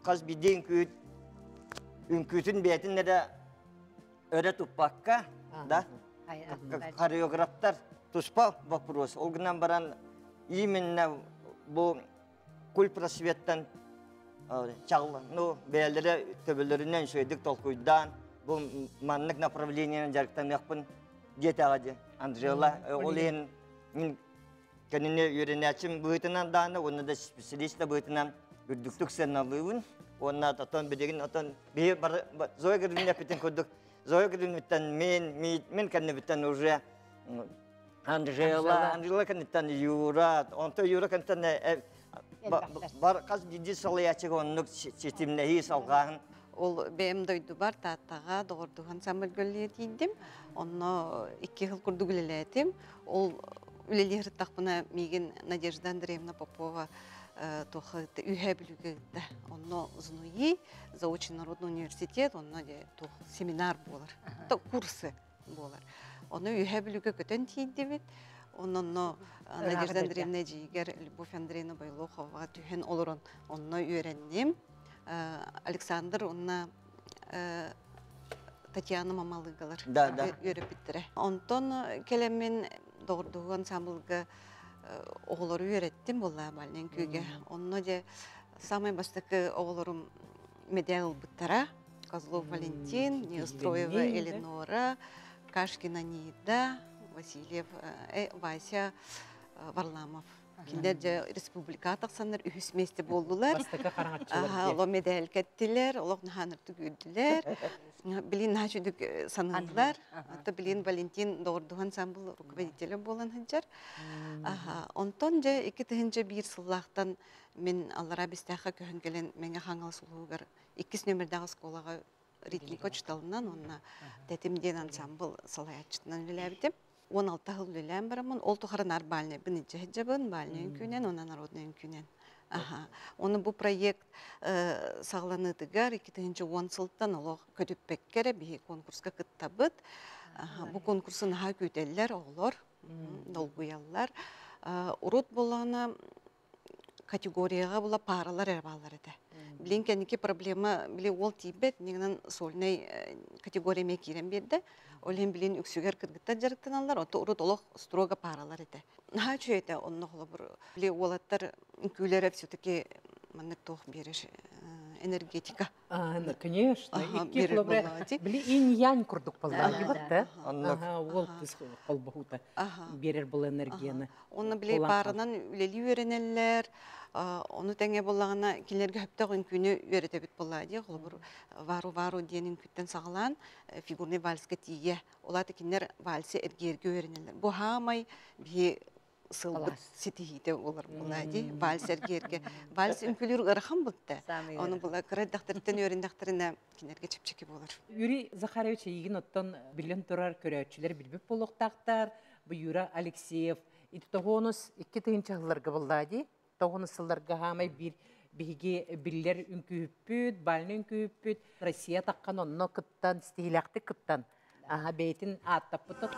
хас биирдии үҥкүүт үҥкүүтүн бэйэтин эрэ өрө туппакка да хореографтар туспа вопрос. Ол гынан баран именно бу кульпросветтан чаҕыл ну бэйэлэрэ төбөлөрүнэн үчүгэйдик толкуйдаан бу маннык направлениенан дьарыктаныахпын диэтэҕэ дии. Анжела ол иһин мин кэнини үөрэнээччим быһыытынан дааны уонна да специалист да быһыытынан үрдүктүк сыаналыыбын. Уонна отон билигин отон биһи Зоя Григорьевна эппитин курдук Зоя Григорьевнаттан мен мен кэннибиттэн уже Анжела, Анжела кэнниттэн Юра, онто Юра кэнниттэн бар хас биирдии салайааччыга оннук ситимнэһии салҕааһын. Ол бэйэм дойдубар Тааттаҕа доҕордуһан саммыргөллүө тиийдим. Онно 2 жыл курдук үлэлээтим. Ол үлэлиир ырыттахпына миигин Надежда Андреевна Попова туох үһэ бүлүүгэ ыытта. Онно ЗНУИ, заочный народный университет, онно туох семинар буолар, курсы буолар. Ону үһэ бүлүүгэ көтөн тиийдибит. Онно Надежда Андреевна эдьиийигэр Любовь Андреевна Бойлоховаҕа түһэн олорон онно үөрэнним. Александр уонна Татьяна Мамалыгалар үөрэппиттэрэ. Онтон кэлэммин доҕордоһуу ансамблга оҕолору үөрэттим буолла бальнай үҥкүүгэ. Онно дьэ самай бастакы оҕолорум медаль ылбыттара. Козлов Валентин, Неустроева Эленора, Кашкина Нида, Васильев Вася Варламов. Кинилэр дьэ республикаҕа тахсаннар үһүс миэстэ буоллулар. Бастакы хараҥаччылар. Олох медаль кэттилэр, олох наһааныртык үүрдүлэр. Билин наһаа үчүгдүк саныыллар. Ата билин Валентин доҕордуһан ансамбл руководителя буолан сылдьар. Онтон дьэ 2001 сыллаахтан мин Аллараа Бэстээххэ көһөн кэлэн Мэҥэ Хаҥалас улууһугар иккис нүөмэрдээх оскуолаҕа ритмика учууталынан уонна Тэтим диэн ансамбл салайааччытынан үлэлээбитим. 16 сыл үлэлээн бараммын, ол тухары наар бальнайбын илдьэ сылдьабын, бальнай үҥкүүнэн уонна народнай үҥкүүнэн. Аха. Оны бу проект саҕаланыытыгар 2010 сылтан олох көтүппэккэ эрэ биһи конкурска кыттабыт. Бу конкурсу наһаа күүтэллэр оҕолор, долгуйаллар. Урут буоллаҕына категорияҕа була пааралар эрэ бааллар этэ. Билин кэнники проблема били уол тиийбэт, нигынан сольнай категория эмиэ киирэн биэрдэ. Ол иһин билин үксүгэр кыргыттар дьарыктаналлар, ото урут олох строго пааралар этэ. Наһаа үчүгэй этэ, онно холобур били уолаттар үҥкүүлэрэ все-таки маннык туох биэрэр энергетика. Конечно, икки холобура били инь-янь курдук буолла да? Уол кыз холбоһуута берер был энергияны. Онно били пааранан үлэлии үөрэнэллэр, ону тэҥэ буоллаҕына кинилэргэ сөптөөх үҥкүүнү үөрэтэбит буоллаа дии. Холобур, вару-вару диэн үҥкүүттэн саҕалаан фигурный вальска тиийэ. Ол аата кинилэр вальсы эргиэргэ үөрэнэллэр. Бу хаамай биһи сылбыт ситиһиитэ буолар буоллаа дии. Вальс эргиэргэ. Вальс үҥкүүлүүр ыарахан бутта. Ону була кыра эрдэхтэриттэн үөрэннэхтэринэ кинилэргэ чэпчэки буолар. Юрий Захарович эйигин оттон билэн турар көрөөччүлэр билбит буолуохтаахтар. Бу Юра Алексеев ити тоҕуонус икки тыһыынча сылларга буоллаа дии. Тоҕуонус сылларга хаамай биир биһиги биллэр үҥкүүһүппүт, бальный үҥкүүһүппүт Россия таххан онно кыттан, стихилээхтик кыттан, аха бэйэтин ааттаппыта.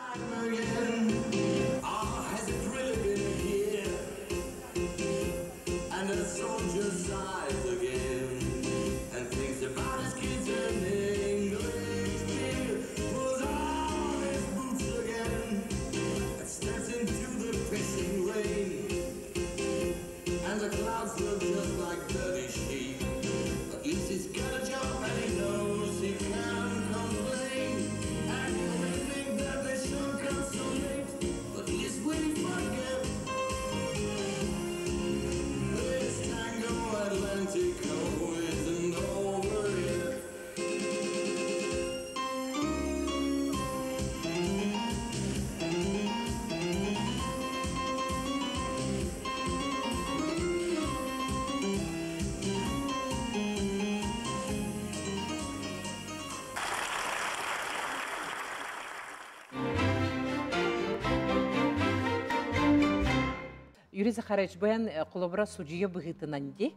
Юрий Захарович, бэйэн холобура судьуйа быһыытынан ди.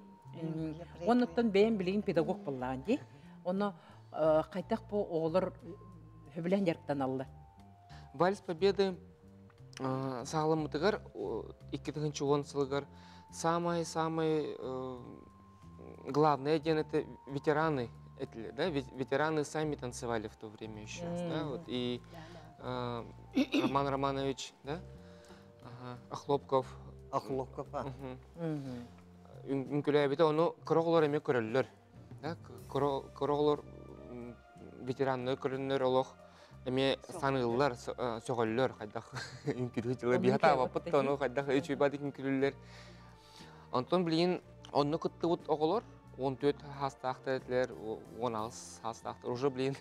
Оннуттан бэйэн билигин педагог буоллаҕын ди. Оно хайдах бу оҕолор хөбүлээн дьарыктаналлар? Вальс Победы саҕаламмытыгар 2010 сылыгар самое-самое главное диэн это ветераны этилэр, да, ветераны сами танцевали в то время еще, да, вот, и Роман Романович, да, Охлопков. Охлопков, Үҥкүлээбитэ, ону кыра оҕолор эмиэ көрөллөр. Да, кыра оҕолор ветераннар көрөннөр олох Эме саныыллар, сөҕөллөр, хайдах үҥкүлүү биһатаабаппыт да ону хайдах үчүйбадык үҥкүлүүллэр. Онтон билигин онно кыттыбыт оҕолор 14 хаастаахтар этилэр, 16 хаастаахтар. Уже билигин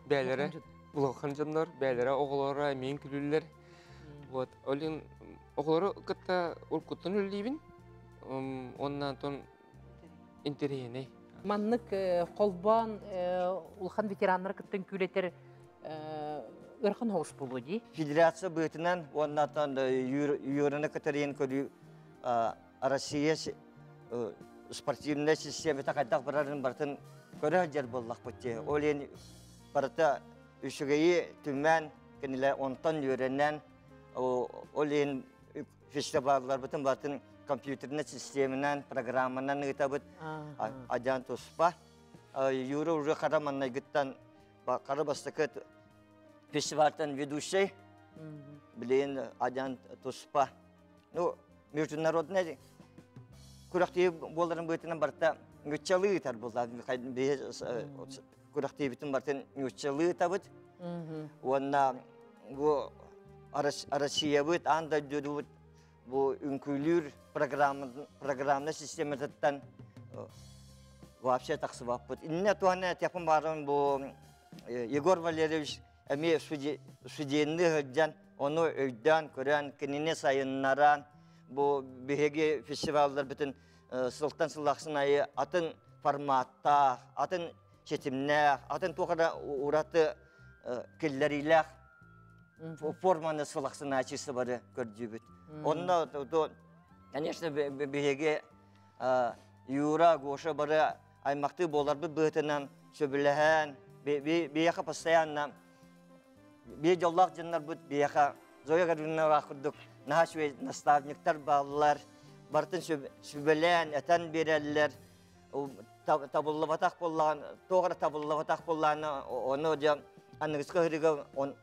бээлэрэ улахан дьоннор, бээлэрэ оҕолоро эмиэ үҥкүлүүллэр. Вот, олин оҕолору кытта уруккуттан үлэлиибин. Онна онтон интэриэһинэй. Маннык холбоон улахан ветераннары кытта үҥкүүлэтэр ыарахан соҕус буолуо дии. Федерация быһыытынан уонна Юраны кытарыйан көрүү Россия спортивнай системата хайдах барарын барытын көрө сылдьар буоллахпыт дии. Ол иһин барыта үчүгэйи түмэн, кинилэр онтон үөрэнэн, ол иһин фестивалларбытын барытын компьютернай системанан, программанан ыытабыт. Адьаан туспа. Юра уже хара маннайгыттан хара бастакы фестивальтан ведущий. Билигин адьаан туспа. Ну, международный күрэхтии буоларын быһыытынан барыта нууччалыы ыытар буолла. Күрэхтиибитин барытын нууччалыы ыытабыт. Уонна бу Россиябыт, аан дойдубут бу үҥкүүлүүр программна систематыттан вообще тахсыбаппыт. Инне туһана этиэхпин баарым бу Егор Валерьевич эмиэ судьяны сылдьан, ону өйдөөн көрөн, кинини сайыннаран, бу биһиги фестивалларбытын сылтан сыл ахсын айы атын форматтаах, атын ситимнээх, атын туох эрэ ураты киллэриилээх форманы сыл ахсын ачыысы бары көрдүүбүт. Онно, конечно, биһиги Юра, Гоша бары аймахтыы буоларбыт быһыытынан сөбүлэһэн, биһиэхэ постоянно бии дьоллоох дьоннорбут биһиэхэ Зоя Гавриловна курдук наһаа үчүгэй наставниктар бааллар, барытын сүбэлээн, этэн биэрэллэр. Табыллыбатах буоллаҕын, туох эрэ табыллыбатах буоллаҕына, ону дьэ аныгыскы ыһырыга ол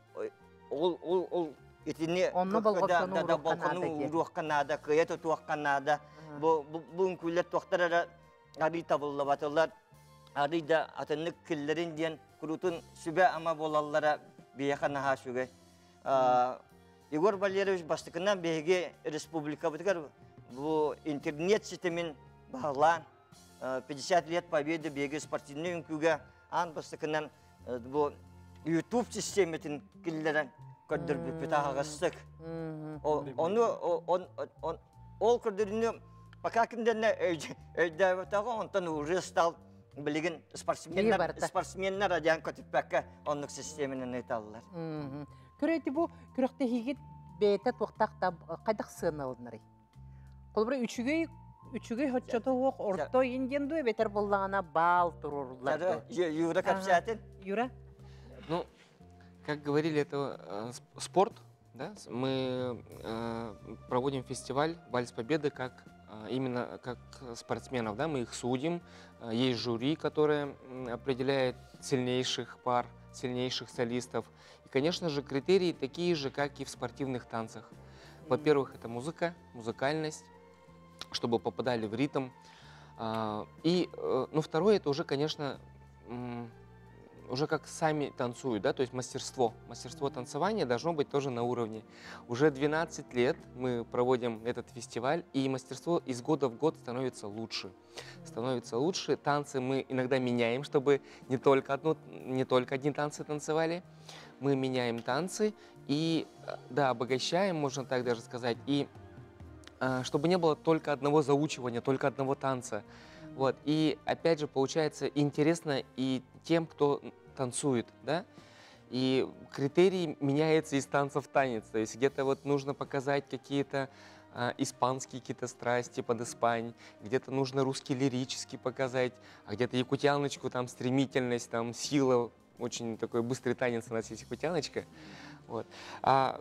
ол ол итини Онно болҕомтону ууруохха наада, кыайа тутуохха наада. Бу бу үҥкүүлэр туохтар эрэ арый табыллыбатылар, арый да атыннык киллэрин диэн куруутун сүбэ-ама буолаллара биһиэхэ наһаа үчүгэй. Егор Валерьевич бастакынан биһиги республикабытыгар бу интернет ситимин баһылаан 50 лет победы биһиги спортивный үҥкүүгэ аан бастакынан бу YouTube систематын киллэрэн көрдөрбүппүт аһаҕастык. Ону ол көрдөрүүнү пока кимдэнне өйдөөбөтөҕө, онтон уже стал билигин спортсменнар спортсменнар адьаан көтүппэккэ оннук системанан ыыталлар. Көрөйти бу күрэхтэһиигит бэйэтэ туохтаах да хайдах сыаналанарый? Холобура үчүгэй үчүгэй хоччото суох орто индиан дуо эбэтэр буоллаҕына баал туруоруллар. Юра кэпсээтин. Юра? Ну, как говорили, это спорт, да? Мы проводим фестиваль «Вальс Победы» как именно как спортсменов, да, мы их судим, есть жюри, которое определяет сильнейших пар, сильнейших солистов. И, конечно же, критерии такие же, как и в спортивных танцах. Во-первых, это музыка, музыкальность, чтобы попадали в ритм. И, ну, второе, это уже, конечно, уже как сами танцуют, да, то есть мастерство. Мастерство танцевания должно быть тоже на уровне. Уже 12 лет мы проводим этот фестиваль, и мастерство из года в год становится лучше. Становится лучше. Танцы мы иногда меняем, чтобы не только одни танцы танцевали. Мы меняем танцы и, да, обогащаем, можно так даже сказать, и чтобы не было только одного заучивания, только одного танца. Вот. И опять же, получается интересно и тем, кто танцует, да? И критерий меняется из танца в танец. То есть где-то вот нужно показать какие-то испанские какие-то страсти под Испань, где-то нужно русский лирический показать, а где-то якутяночку, там стремительность, там сила, очень такой быстрый танец у нас есть якутяночка. Вот.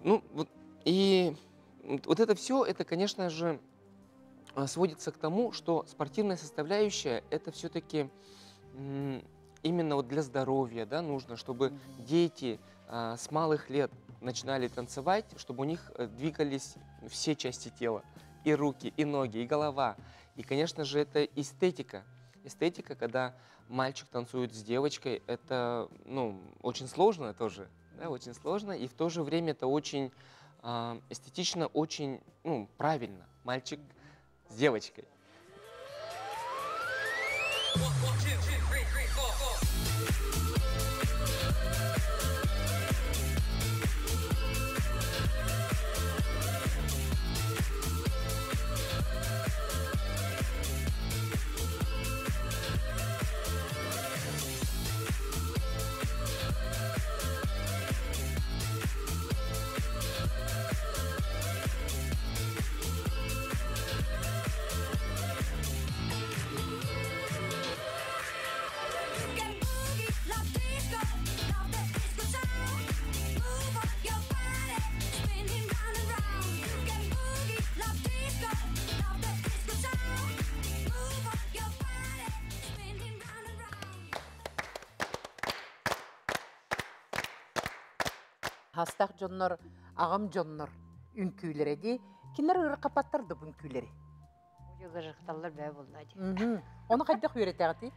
Ну, вот, и вот это все, это, конечно же, сводится к тому, что спортивная составляющая – это все-таки именно вот для здоровья, да, нужно, чтобы дети с малых лет начинали танцевать, чтобы у них двигались все части тела, и руки, и ноги, и голова. И, конечно же, это эстетика. Эстетика, когда мальчик танцует с девочкой, это, ну, очень сложно тоже. Да, очень сложно. И в то же время это очень эстетично, очень ну, правильно. Мальчик с девочкой. Хастах дьоннор, аҕам дьоннор үҥкүүлэрэ дии. Кинилэр ырыкапаттар да бу үҥкүүлэри. Ыгырыкталлар бээ буолла дии. Ону хайдах үөрэтэҕитий?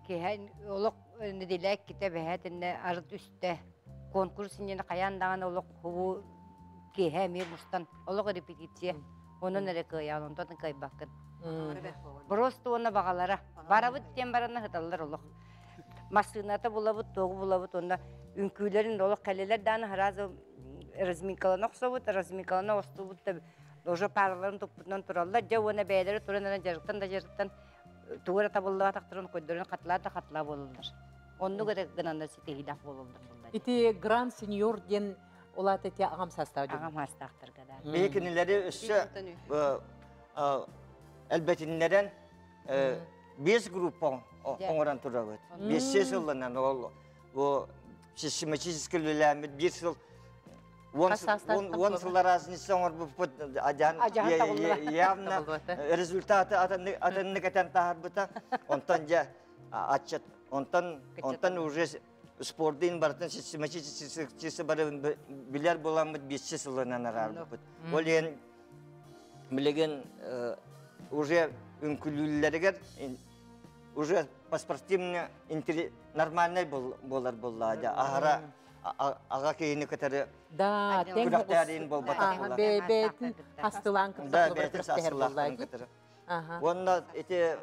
Киһи олох нэдиэлэ иккитэ бэһээтиннэ арыт үстэ конкурс иннинэ хайаан даҕаны олох хубу киэһэ эмиэ мустан олох репетиция онон эрэ кыайаҕын онтон кыайбаккын. Просто уонна баҕалара барабыт диэн баранна сыталлар олох. Массыыната булабыт, туоҕу булабыт уонна үҥкүүлэрин олох кэлэлэр дааны сразу разминкалана охсобут, разминкалана охсубут да уже параларын туппутунан тураллар. Дьэ уонна бэйэлэрэ туран эрэн дьарыктан да дьарыктан тугу эрэ табыллыбатахтарын көрдөрөн хатылаа да хатылаа буолаллар. Оннук эрэ гынаннар ситиһиилээх буолаллар буолла. Ити Гранд Сеньор диэн улаата ити аҕам саастаах дьон. Аҕам саастаахтарга да. Биһи кинилэри өссө элбэтиннэрэн биэс группа оҥорон турабыт. Биэс сылланан ол бу систематически үлэлээммит биир сыл он сыл разница оҥорбуппут адьаан явно результаты атыннык этэн таһарбыта. Онтон дьэ аччат онтон онтон уже спордун барытын систематически бары билэр буоламмыт биэс сылынан араарбыппыт. Ол иһин билигин уже үҥкүлүүллэригэр уже по спортивно нормальный буолар буолла дьэ аһара аҕа киһини кытары Да, тэҥ күрэхтээриин буолбатах буолла. Бэйэтин астылаан Да, бэйэтин астылаан кытары. Уонна ити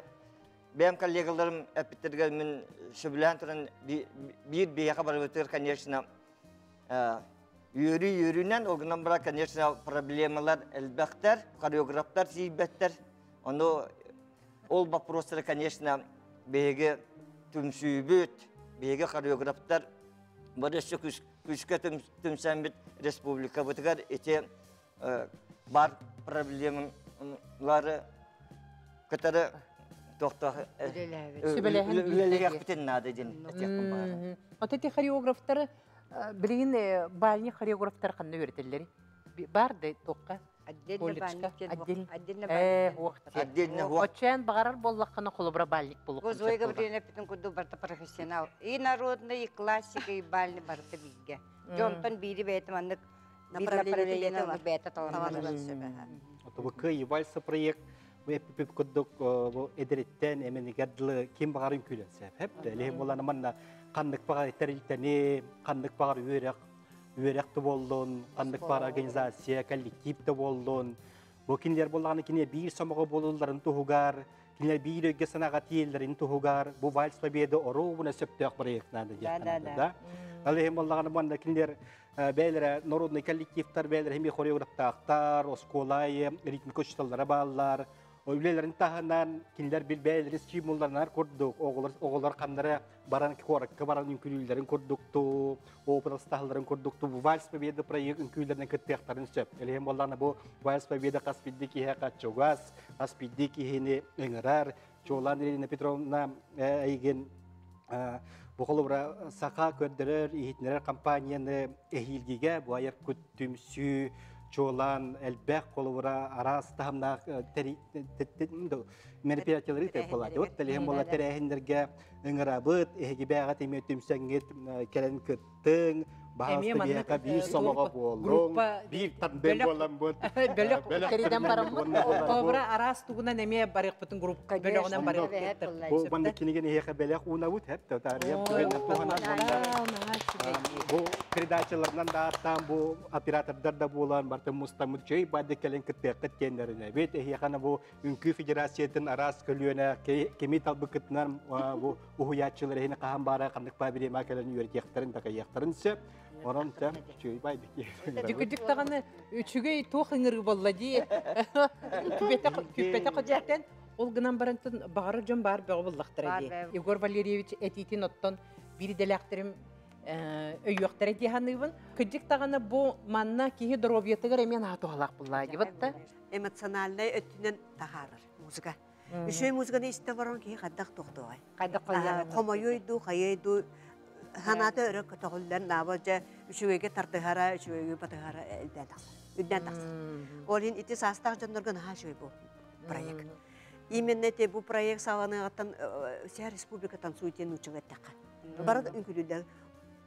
бэйэм коллегаларым эппиттэригэр мин сөбүлээн туран биир биһиэхэ барыбытыгар, конечно, үөрүү үөрүүнэн, ол гынан баран, конечно, проблемалар элбэхтэр, хореографтар тиийбэттэр. Ону ол вопростары, конечно, биһиги түмсүүбүт, биһиги хореографтар бары өссө күүскэ түмсэммит республикабытыгар ити бар проблемалары кытары тохтох үлэлиэхпитин наада диэн этиэхпин баҕарабын. Ото ити хореографтары билигин бальный хореографтар ханна үөрэтэллэри? Бар да туохха? Отдельно Отдельно. Отдельно. Отдельно. Оччоон баҕарар буоллаххына холобура бальник Бу Зоя Гавриловна эппитин курдук барыта профессионал. И народный, и классика, и бальный барыта бииргэ. Дьонтон биири бэйэтэ маннык направление бэйэтэ талан Бу Кыайыы вальса проект бу эппипит курдук бу эдэриттэн эмэнигэр дылы ким баҕарын күлэн сөп. Хэп лиһин буолана манна ханнык баҕар тэрилтэни, ханнык баҕар үөрэх үөрэх да буоллун, ханнык баҕар организация, коллектив да буоллун. Бу кинилэр буоллаҕына кинилэр биир сомоҕо буолулларын туһугар, кинилэр биир өйгө санааҕа тиийэллэрин туһугар бу Вальс Победы оруобуна сөптөөх проект наада диэн да. Ал иһин буоллаҕына манна кинилэр бэйэлэрэ народный коллективтар, бэйэлэрэ хими хореографтаахтар, оскуола ритмика учууталлара бааллар. Үлэлэрин таһынан кинилэр бил бэйэлэрин стимулларынар курдук, оҕолор оҕолор ханнара баран куоракка баран үҥкүүлүүллэрин курдуктуу, опыт астаһалларын курдуктуу бу Вальс Победы проект үҥкүүлэринэн кыттыахтарын сөп. Элиһин буоллаҕына бу Вальс Победы хас биирдии киһиэхэ чугас, хас биирдии киһини ыҥырар. Чуолаан Ирина Петровна эйигин бу холобура саха көрдөрөр, иһитинэрэр компанияны эһиилгигэ бу айар кут түмсүү чуолаан элбэх холобура араас таһымнаах мероприятиялары ыытар буолаат. Вот тэлиһин буола тэрээһиннэргэ ыҥырабыт, эһиги бээҕэ тимиэ түмсэҥҥит кэлэн кыттыҥ, Баһаалыста биһиэхэ биир сомоҕо буоллуҥ, биир тандем буолан бут. Бөлөх тэринэн бараммыт. Кобра араас тугунан эмиэ барыахпытын группа бөлөҕүнэн барыахпыт. Бу манна кинигэни эһиэхэ бэлэх уунабыт, хэп татаарыйап түгэннэр туһанан бу передачаларынан да ааттаан бу оператордар да буолан бартын мустаммыт чөй баадык кэлэн кыттыаххыт диэннэринэбит эһиэхэ бу үҥкүү федерациятын араас көлүөнэ кими талбыккытынан бу уһуйааччылар эһини хаһан баара ханнык баа бириэмэ кэлэн үөрэтиэхтэрин такайыахтарын сөп. Онон тем үчүгэй байдык. Дьүкүдүк даҕаны үчүгэй туох ыҥырыы болла дии. Күппэтэ хотяттан ол гынан баран баҕара дьон баар бөҕө буллахтара дии. Егор Валерьевич этиитин оттон биир идэлээхтерим өйүөхтэрэ дии саныыбын. Кыдьык даҕаны бу манна киһи доруобуйатыгар эмиэ наһаа туһалаах буллаа дии батта. Эмоциональнай өттүнэн таһаарар музыка. Үчүгэй музыканы истэ баран киһи хайдах тохтуоҕай? Хайдах хомойуой дуу, хайыай дуу, санаата өрө көтөҕүллэн, наабыл дьэ үчүгэйгэ тардыһара, үчүгэйгэ батыһара элбээн тахсар. Үрдээн тахсар. Ол иһин ити саастаах дьоннорго наһаа үчүгэй бу проект. Именно те бу проект саҕаланыаҕыттан вся республика танцует диэн нууччалыы эттэххэ. Бары үҥкүүлүүллэр.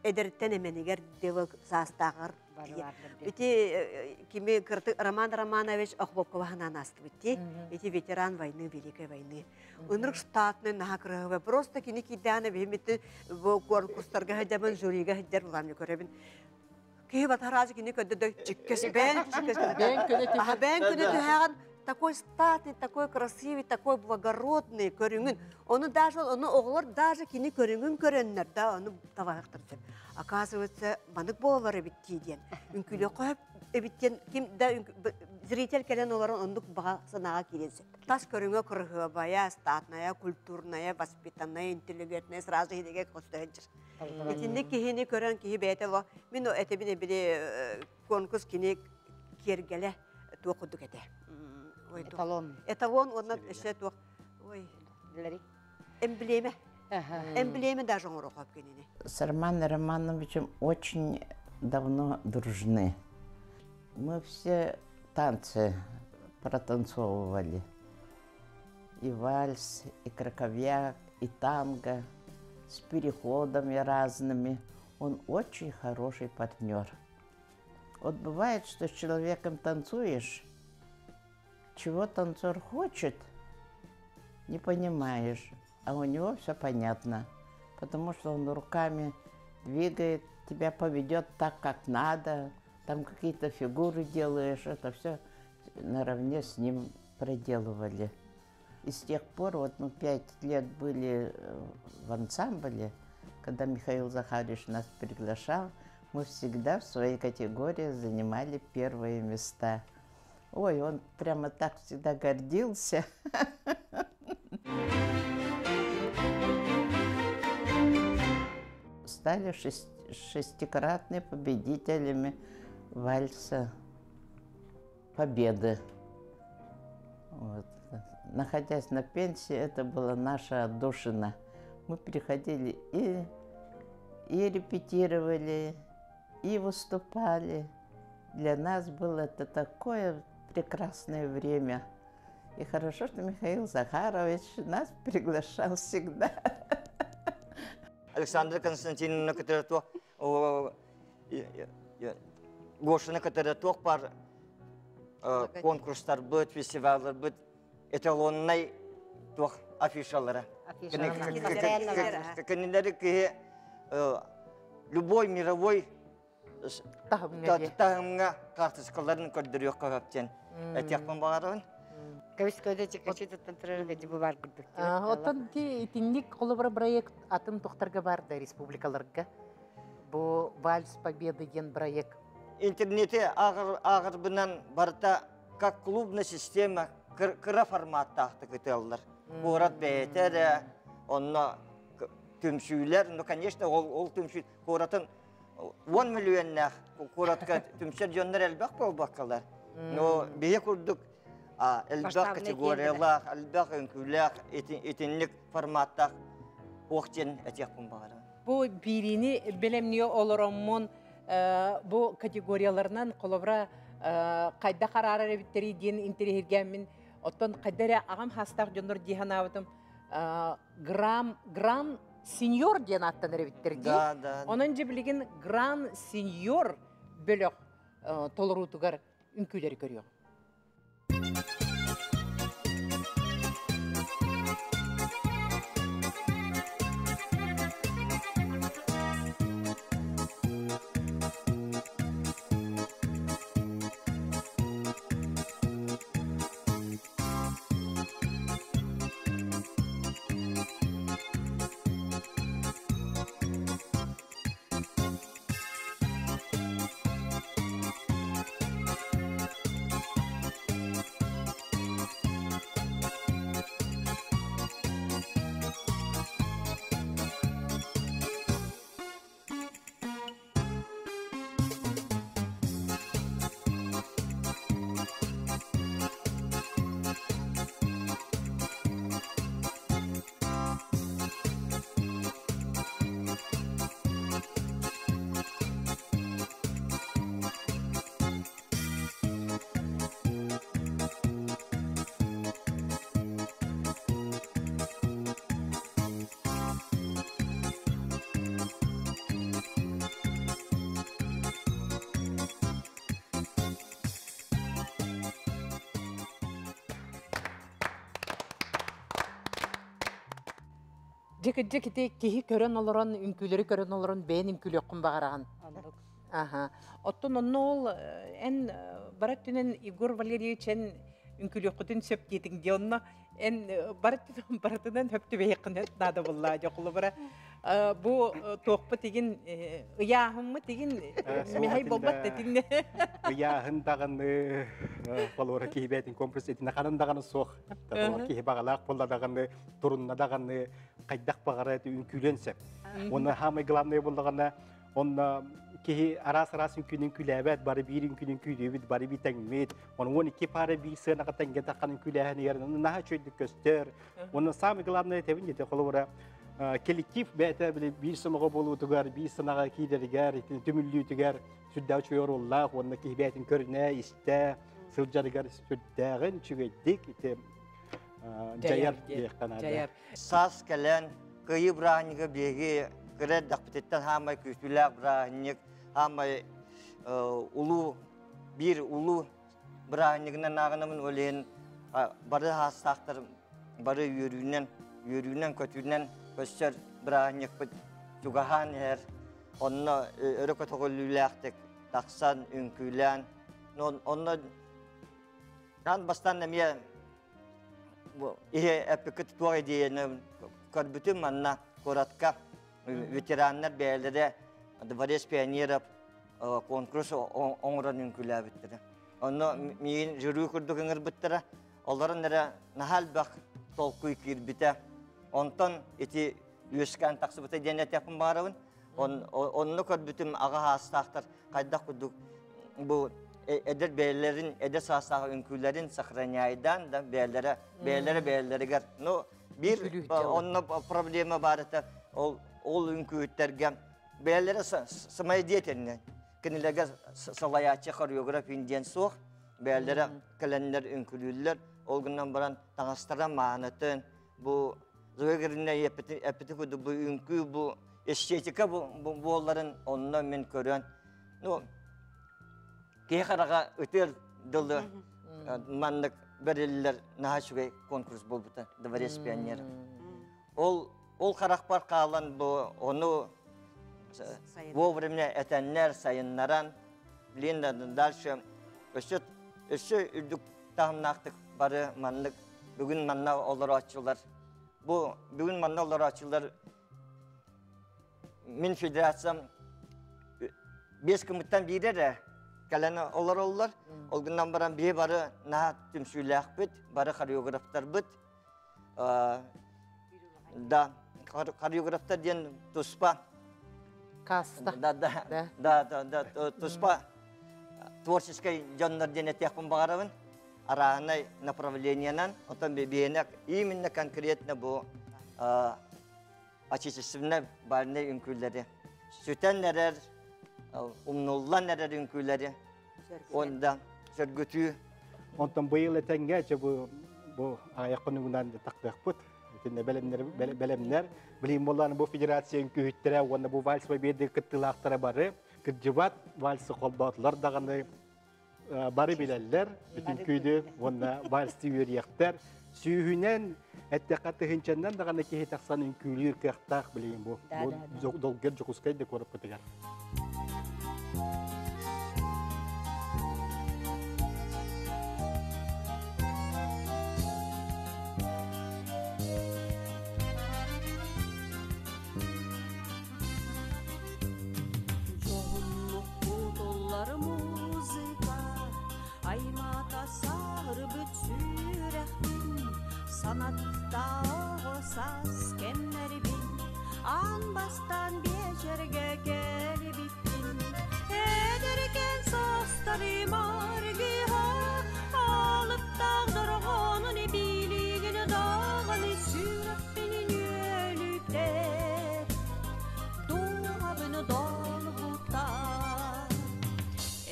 Эдэртэн эмэнигэр девок саастааҕар Ити кими кырты Роман Романович Охлопкова ханаан астыбыт ти. Ити ветеран войны, Великой войны. Ынырык штатный наһаа кырыһыба. Просто кини киирдэҕинэ биһимити бу конкурстарга сылдьабын, жюрига сылдьар буламны көрөбүн. Киһи батараазы кини көрдө да чиккес бээн чиккес бээн күнэ түһэҕин такой статный, такой красивый, такой благородный көрүҥүн. Ону даже ону оҕолор даже кини көрүҥүн көрөннөр да ону табаһыктар сөп. Оказывается, манык буолар эбит дии диэн. Үҥкүүлүөххэ эбит диэн ким да зритель кэлэн олорон оннук баҕа санааҕа киириэн сөп. Тас көрүҥэ кырыһыабайа, статная, культурная, воспитанная, интеллигентная сразу иһинигэ көстө сылдьар. Итинник киһини көрөн киһи бэйэтэ ло мин этэбин эбили конкурс кини киэргэлэ туох курдук этэ. Эталон. Эталон уонна өссө туох ой эмблема. Эмблема даже оҥоруохап кинини. С Романом Романовичем очень давно дружны. Мы все танцы протанцовывали. И вальс, и краковяк, и танго, с переходами разными. Он очень хороший партнер. Вот бывает, что с человеком танцуешь, чего танцор хочет, не понимаешь, а у него все понятно, потому что он руками двигает, тебя поведет так, как надо, там какие-то фигуры делаешь, это все наравне с ним проделывали. И с тех пор, вот мы 5 лет были в ансамбле, когда Михаил Захарович нас приглашал, мы всегда в своей категории занимали первые места. Ой, он прямо так всегда гордился. Стали шестикратными победителями вальса Победы. Вот. Находясь на пенсии, это была наша отдушина. Мы приходили и репетировали, и выступали. Для нас было это такое прекрасное время. И хорошо, что Михаил Захарович нас приглашал всегда. Александра Константиновна кытары Гошина кытары туох бар конкурстарбыт, фестивалларбыт эталоннай туох афишалара. Кинилери киһи любой мировой таһымҥа карточкаларын көрдөрүөххэ сөптен. Этиэхпин баҕарабын. Көбүс көдө чекачы туттан турар бу бар курдук. Оттон ти итинник холобура проект атын тохтарга бар да республикаларга. Бу Вальс Победы диэн проект. Интернети ааҕарбынан барыта как клубная система кыра форматтаахтык ытыаллар. Куорат бэйэтэ эрэ, онно түмсүүлэр, ну, конечно, ол түмсүү куоратын 10 миллионнаах куоратка түмсэр дьоннор элбэх буолбаккалар. Но биһи курдук элбэх категориялаах, элбэх үҥкүүлээх, итинник форматтаах уох диэн этиэхпин баҕарабын. Бу биириини бэлэмниэ олороммун бу категорияларынан холобура хайдах араарар эбиттэрий диэн интэриэһиргээммин оттон хайда эрэ аҕам хаастаах дьоннор дии санаабытым грам гран. сеньор диэн ааттанар эбиттэр дии. Да, да. Онон дьэ билигин гран сеньор бөлөх толоруутугар үҥкүүлэри көрүөҕүм. Дьэ кити киһи көрөн олорон, үҥкүүлэри көрөн олорон бэйэн үҥкүүлүөххүн баҕараҕын. Аха. Оттон онно ол эн бар өттүнэн Егор Валерьевич эн үҥкүүлүөххүтүн сөп диэтиҥ дии. Онно эн бар өттүнэн барытынан хөп түбэһиэххин наада буллаа дьокулубара. Бу туохпут игин ыйааһыммыт игин михай болбат тетинне. Ыйааһын даҕаны холуора киһи бэйэтин комплекс итинэ ханан даҕаны суох. Киһи баҕалаах буолла даҕаны турунна даҕаны хайдах баҕара үҥкүүлүөн сөп. Уонна хаамай главное буоллаҕына онно киһи араас-араас үҥкүүнүн күлээбэт, бары биир үҥкүүнүн күүлүүбүт, бары биир тэҥмит. Оны 12 пара биир сыанаҕа тэҥҥэ таххан үҥкүүлээһинигэр наһаа үчүгэйдик көстөр. Уонна самый главное тэбин дете холобура коллектив бэйэтэ били биир сомоҕо буолуутугар, биир санаҕа киирэригэр, түмүллүүтүгэр сүрдээх үчүгэй оруоллаах уонна киһи бэйэтин көрүнэ, истэ сылдьарыгар сүрдээҕин үчүгэйдик ити дьайар диэххэ наада. Саас кэлэн, Кыайыы бырааһынньыга биһиги кыра эрдэхпититтэн хаамай күүтүүлээх бырааһынньык, хаамай улуу, биир улуу бырааһынньыгынан ааҕынабын, ол иһин бары хаастаахтар бары үөрүүнэн, үөрүүнэн-көтүүнэн көрсөр бырааһынньыкпыт чугаһаан иһэр. Онно өрө көтөҕүллүүлээхтик тахсан, үҥкүүлээн, онно аан бастаан эмиэ Иһи эппиккит туох идеяны көрбүтүм манна куоратка ветераннар бэйэлэрэ Дворец пионеров конкурс оҥорон үҥкүүлээбиттэрэ. Онно миигин жюри курдук ыҥырбыттара. Олорон эрэ наһаа элбэх толкуй киирбитэ. Онтон ити үөскээн тахсыбыта диэн этиэхпин баҕарабын. Онно көрбүтүм аҕа саастаахтар хайдах курдук бу эдэр бэйэлэрин эдэр саастаах үҥкүүлэрин сохраняйдаан да бэйэлэрэ бэйэлэрэ бэйэлэригэр ну биир онно проблема баар этэ ол ол үҥкүүттэргэ бэйэлэрэ самодеятельнай кинилэргэ салайааччы хореограф диэн суох бэйэлэрэ кэлэннэр үҥкүүлүүллэр ол гынан баран таҥастара маанытын бу Зоя эппити курдук бу үҥкүү бу эстетика буолларын онно мин көрөн ну киһи хараҕа ытыар дылы маннык бэриллэр наһаа үчүгэй конкурс буолбута Дворец пионеров. Ол ол харахпар хаалан бу ону вовремя этэннэр сайыннаран блин дальше өссө өссө үрдүк таһымнаахтык бары маннык бүгүн манна олорооччулар бу бүгүн манна олорооччулар мин федерациям биэс кымыттан биирэ эрэ кэлэн олороллор. Ол гынан баран биһи бары наһаа түмсүүлээхпит, бары хореографтарбыт. Да, хореографтар диэн туспа. Каста. Да, да, да, да, да, туспа творческий дьоннор диэн этиэхпин баҕарабын. Арааһынай направлениенан, оттон биһиэнэ именно конкретно бу отечественнай бальнай үҥкүүлэри сүтэн эрэр, умнуллан эрэр үҥкүүлэри онда сөргүтүү. Онтон быйыл этэҥҥэ бу бу аҕыйах хонугунан тахтыахпыт. итиннэ бэлэмнэр. Билим болланы бу федерация үҥкүүһүттэрэ уонна бу вальс победы кыттыылаахтара бары кырдьыбат вальсы холбоотулар даҕаны бары билэллэр, бүтүн күүнү уонна вальсты үөрүйэхтэр. Сүүһүнэн эттэххэ тыһыынчаннан даҕаны киһи тахсан үҥкүүлүүр кыахтаах билигин бу. Бу долгер Дьокуускай да куораппытыгар. Дьоһуннук кутуллар музыка, аймата саһырбыт сүрэхпин, санатта оҕо саас кэмнэрбин, аан бастаан биэчэргэ кэлбиппин. Эдэркэн саастарым аргыһа, алыптаах дорҕоонун билигин даҕаны сүрэхпин нүөлүтэр, дууһабын долгутар.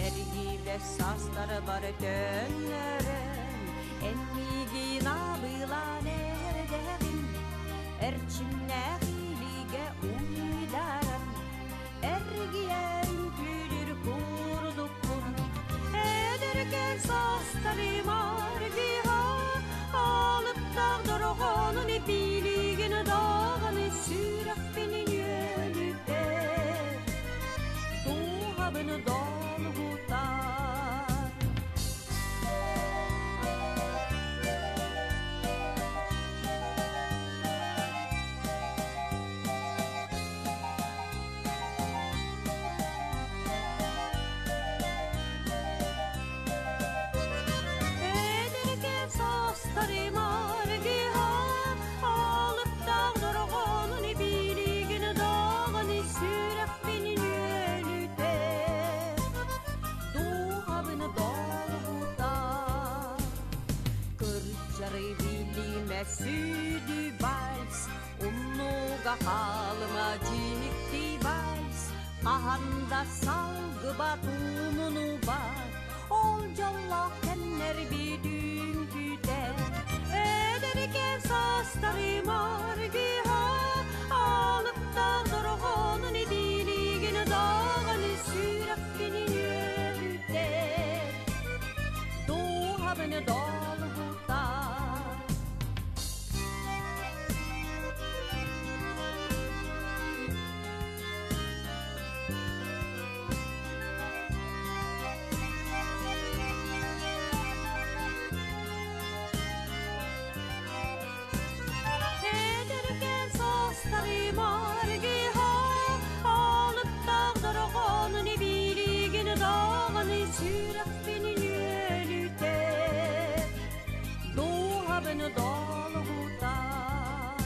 Эргиибэс саастарбар төннөрөн, эн миигин абылаан эрдэҕин, эрчимнээх илиигэ уйдаран, эргийэр үҥкүүлүүр курдукпун. Эдэркээн саастарым аргыһа, алыптаах дорҕоонун билигин даҕаны сүрэхпин нүөлүтэр, дууһабын долгутар. Эдэркээн саастарым аргыһа, алыптаах дорҕоонун билигин даҕаны сүрэхпин нүөлүтэр, дууһабын долгутар. Кырдьары билимэ сүдү вальс, умнуга хаалыма дьикти вальс, хаһан да салгыбат умнубат, ол дьоллоох кэмнэрбит үҥкүүтэ. Эдэркээн саастарым аргыһа, алыптаах дорҕоонун билигин даҕаны сүрэхпин үөрүтэр, дууһабын долгутар. Эдэркээн саастарым аргыһа, алыптаах дорҕоонун билигин даҕаны сүрэхпин нүөлүтэр, дууһабын долгутар.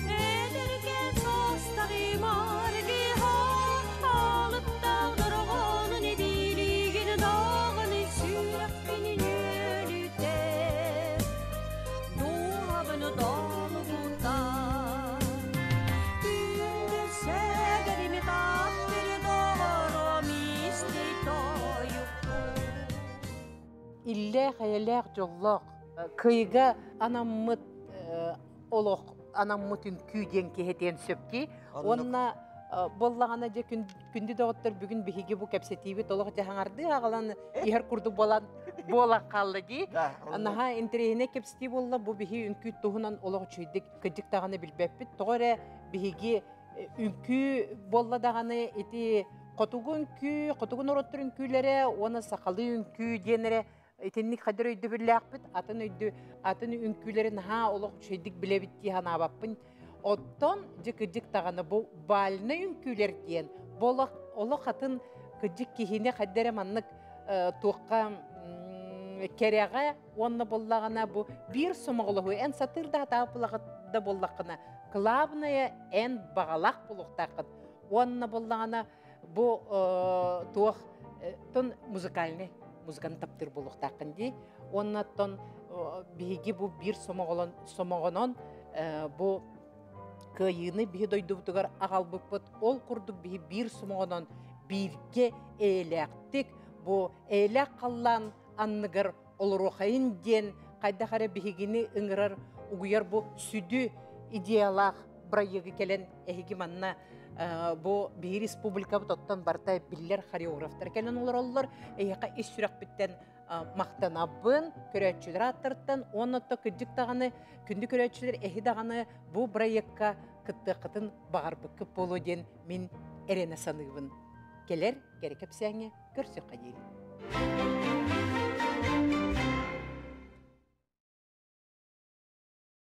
Эдэркээн саастарым аргыһа, алыптаах дорҕоонун билигин даҕаны сүрэхпин нүөлүтэр, дууһабын долгутар. Күндү сэгэрими таптыр доҕорум исти тойукпун. Иллээх, эйэлээх, дьоллоох кыйга анаммыт олох анаммыт үҥкүү диэн киһитиэн сөп дии. Уонна буоллаҕына дьэ күндү доҕоттор бүгүн биһиги бу кэпсэтиибит олох дьаһаҥардыы аҕалан иһэр курдук буолан буола хаалла дии. Наһаа интэриэһинэй кэпсэтии буолла. Бу биһи үҥкүү туһунан олох үчүгэйдик кырдьык даҕаны билбэппит. Тоҕо эрэ биһиги үҥкүү буолла даҕаны ити хотугу үҥкүү, хотугу норуоттар үҥкүүлэрэ уонна сахалыы үҥкүү диэн эрэ итинник хадыр өйдөбүллээхпит. Атын өйдү атын үҥкүүлэри наһаа олох үчүгэйдик билэбит дии санаабаппын. Оттон дьэ кырдьык даҕаны бу бальнай үҥкүүлэр диэн бу олох олох атын кырдьык киһини хайда эрэ маннык туохха кэрэҕэ уонна буоллаҕына бу биир сомоҕолоһуу эн сатыыр да сатаабат да буоллаххына главное эн баҕалаах буолуохтааххын уонна буоллаҕына бу туох тон музыкальный музыканы таптыыр буолуохтааххын дии уонна тон биһиги бу биир сомоҕолон сомоҕонон бу кыайыыны биһи дойдубутугар аҕалбыппыт ол курдук биһи биир сомоҕонон бииргэ эйэлээхтик бу эйэлээх халлаан анныгар олоруохайын диэн хайдах эрэ биһигини ыҥырар угуйар бу сүдү идеялаах бырайыагы кэлэн эһиги манна бу биһи республикабыт оттон барыта биллэр хореографтар кэлэн олороллор. Эһиэхэ ис сүрэхпиттэн махтанабын көрөөччүлэр ааттарыттан уонна то кырдьык даҕаны күндү көрөөччүлэр эһи даҕаны бу бырайыакка кыттыаххытын баҕарбыккыт буолуо диэн мин эрэнэ саныыбын. Кэлэр кэрэ кэпсээҥҥэ көрсүөххэ диэри.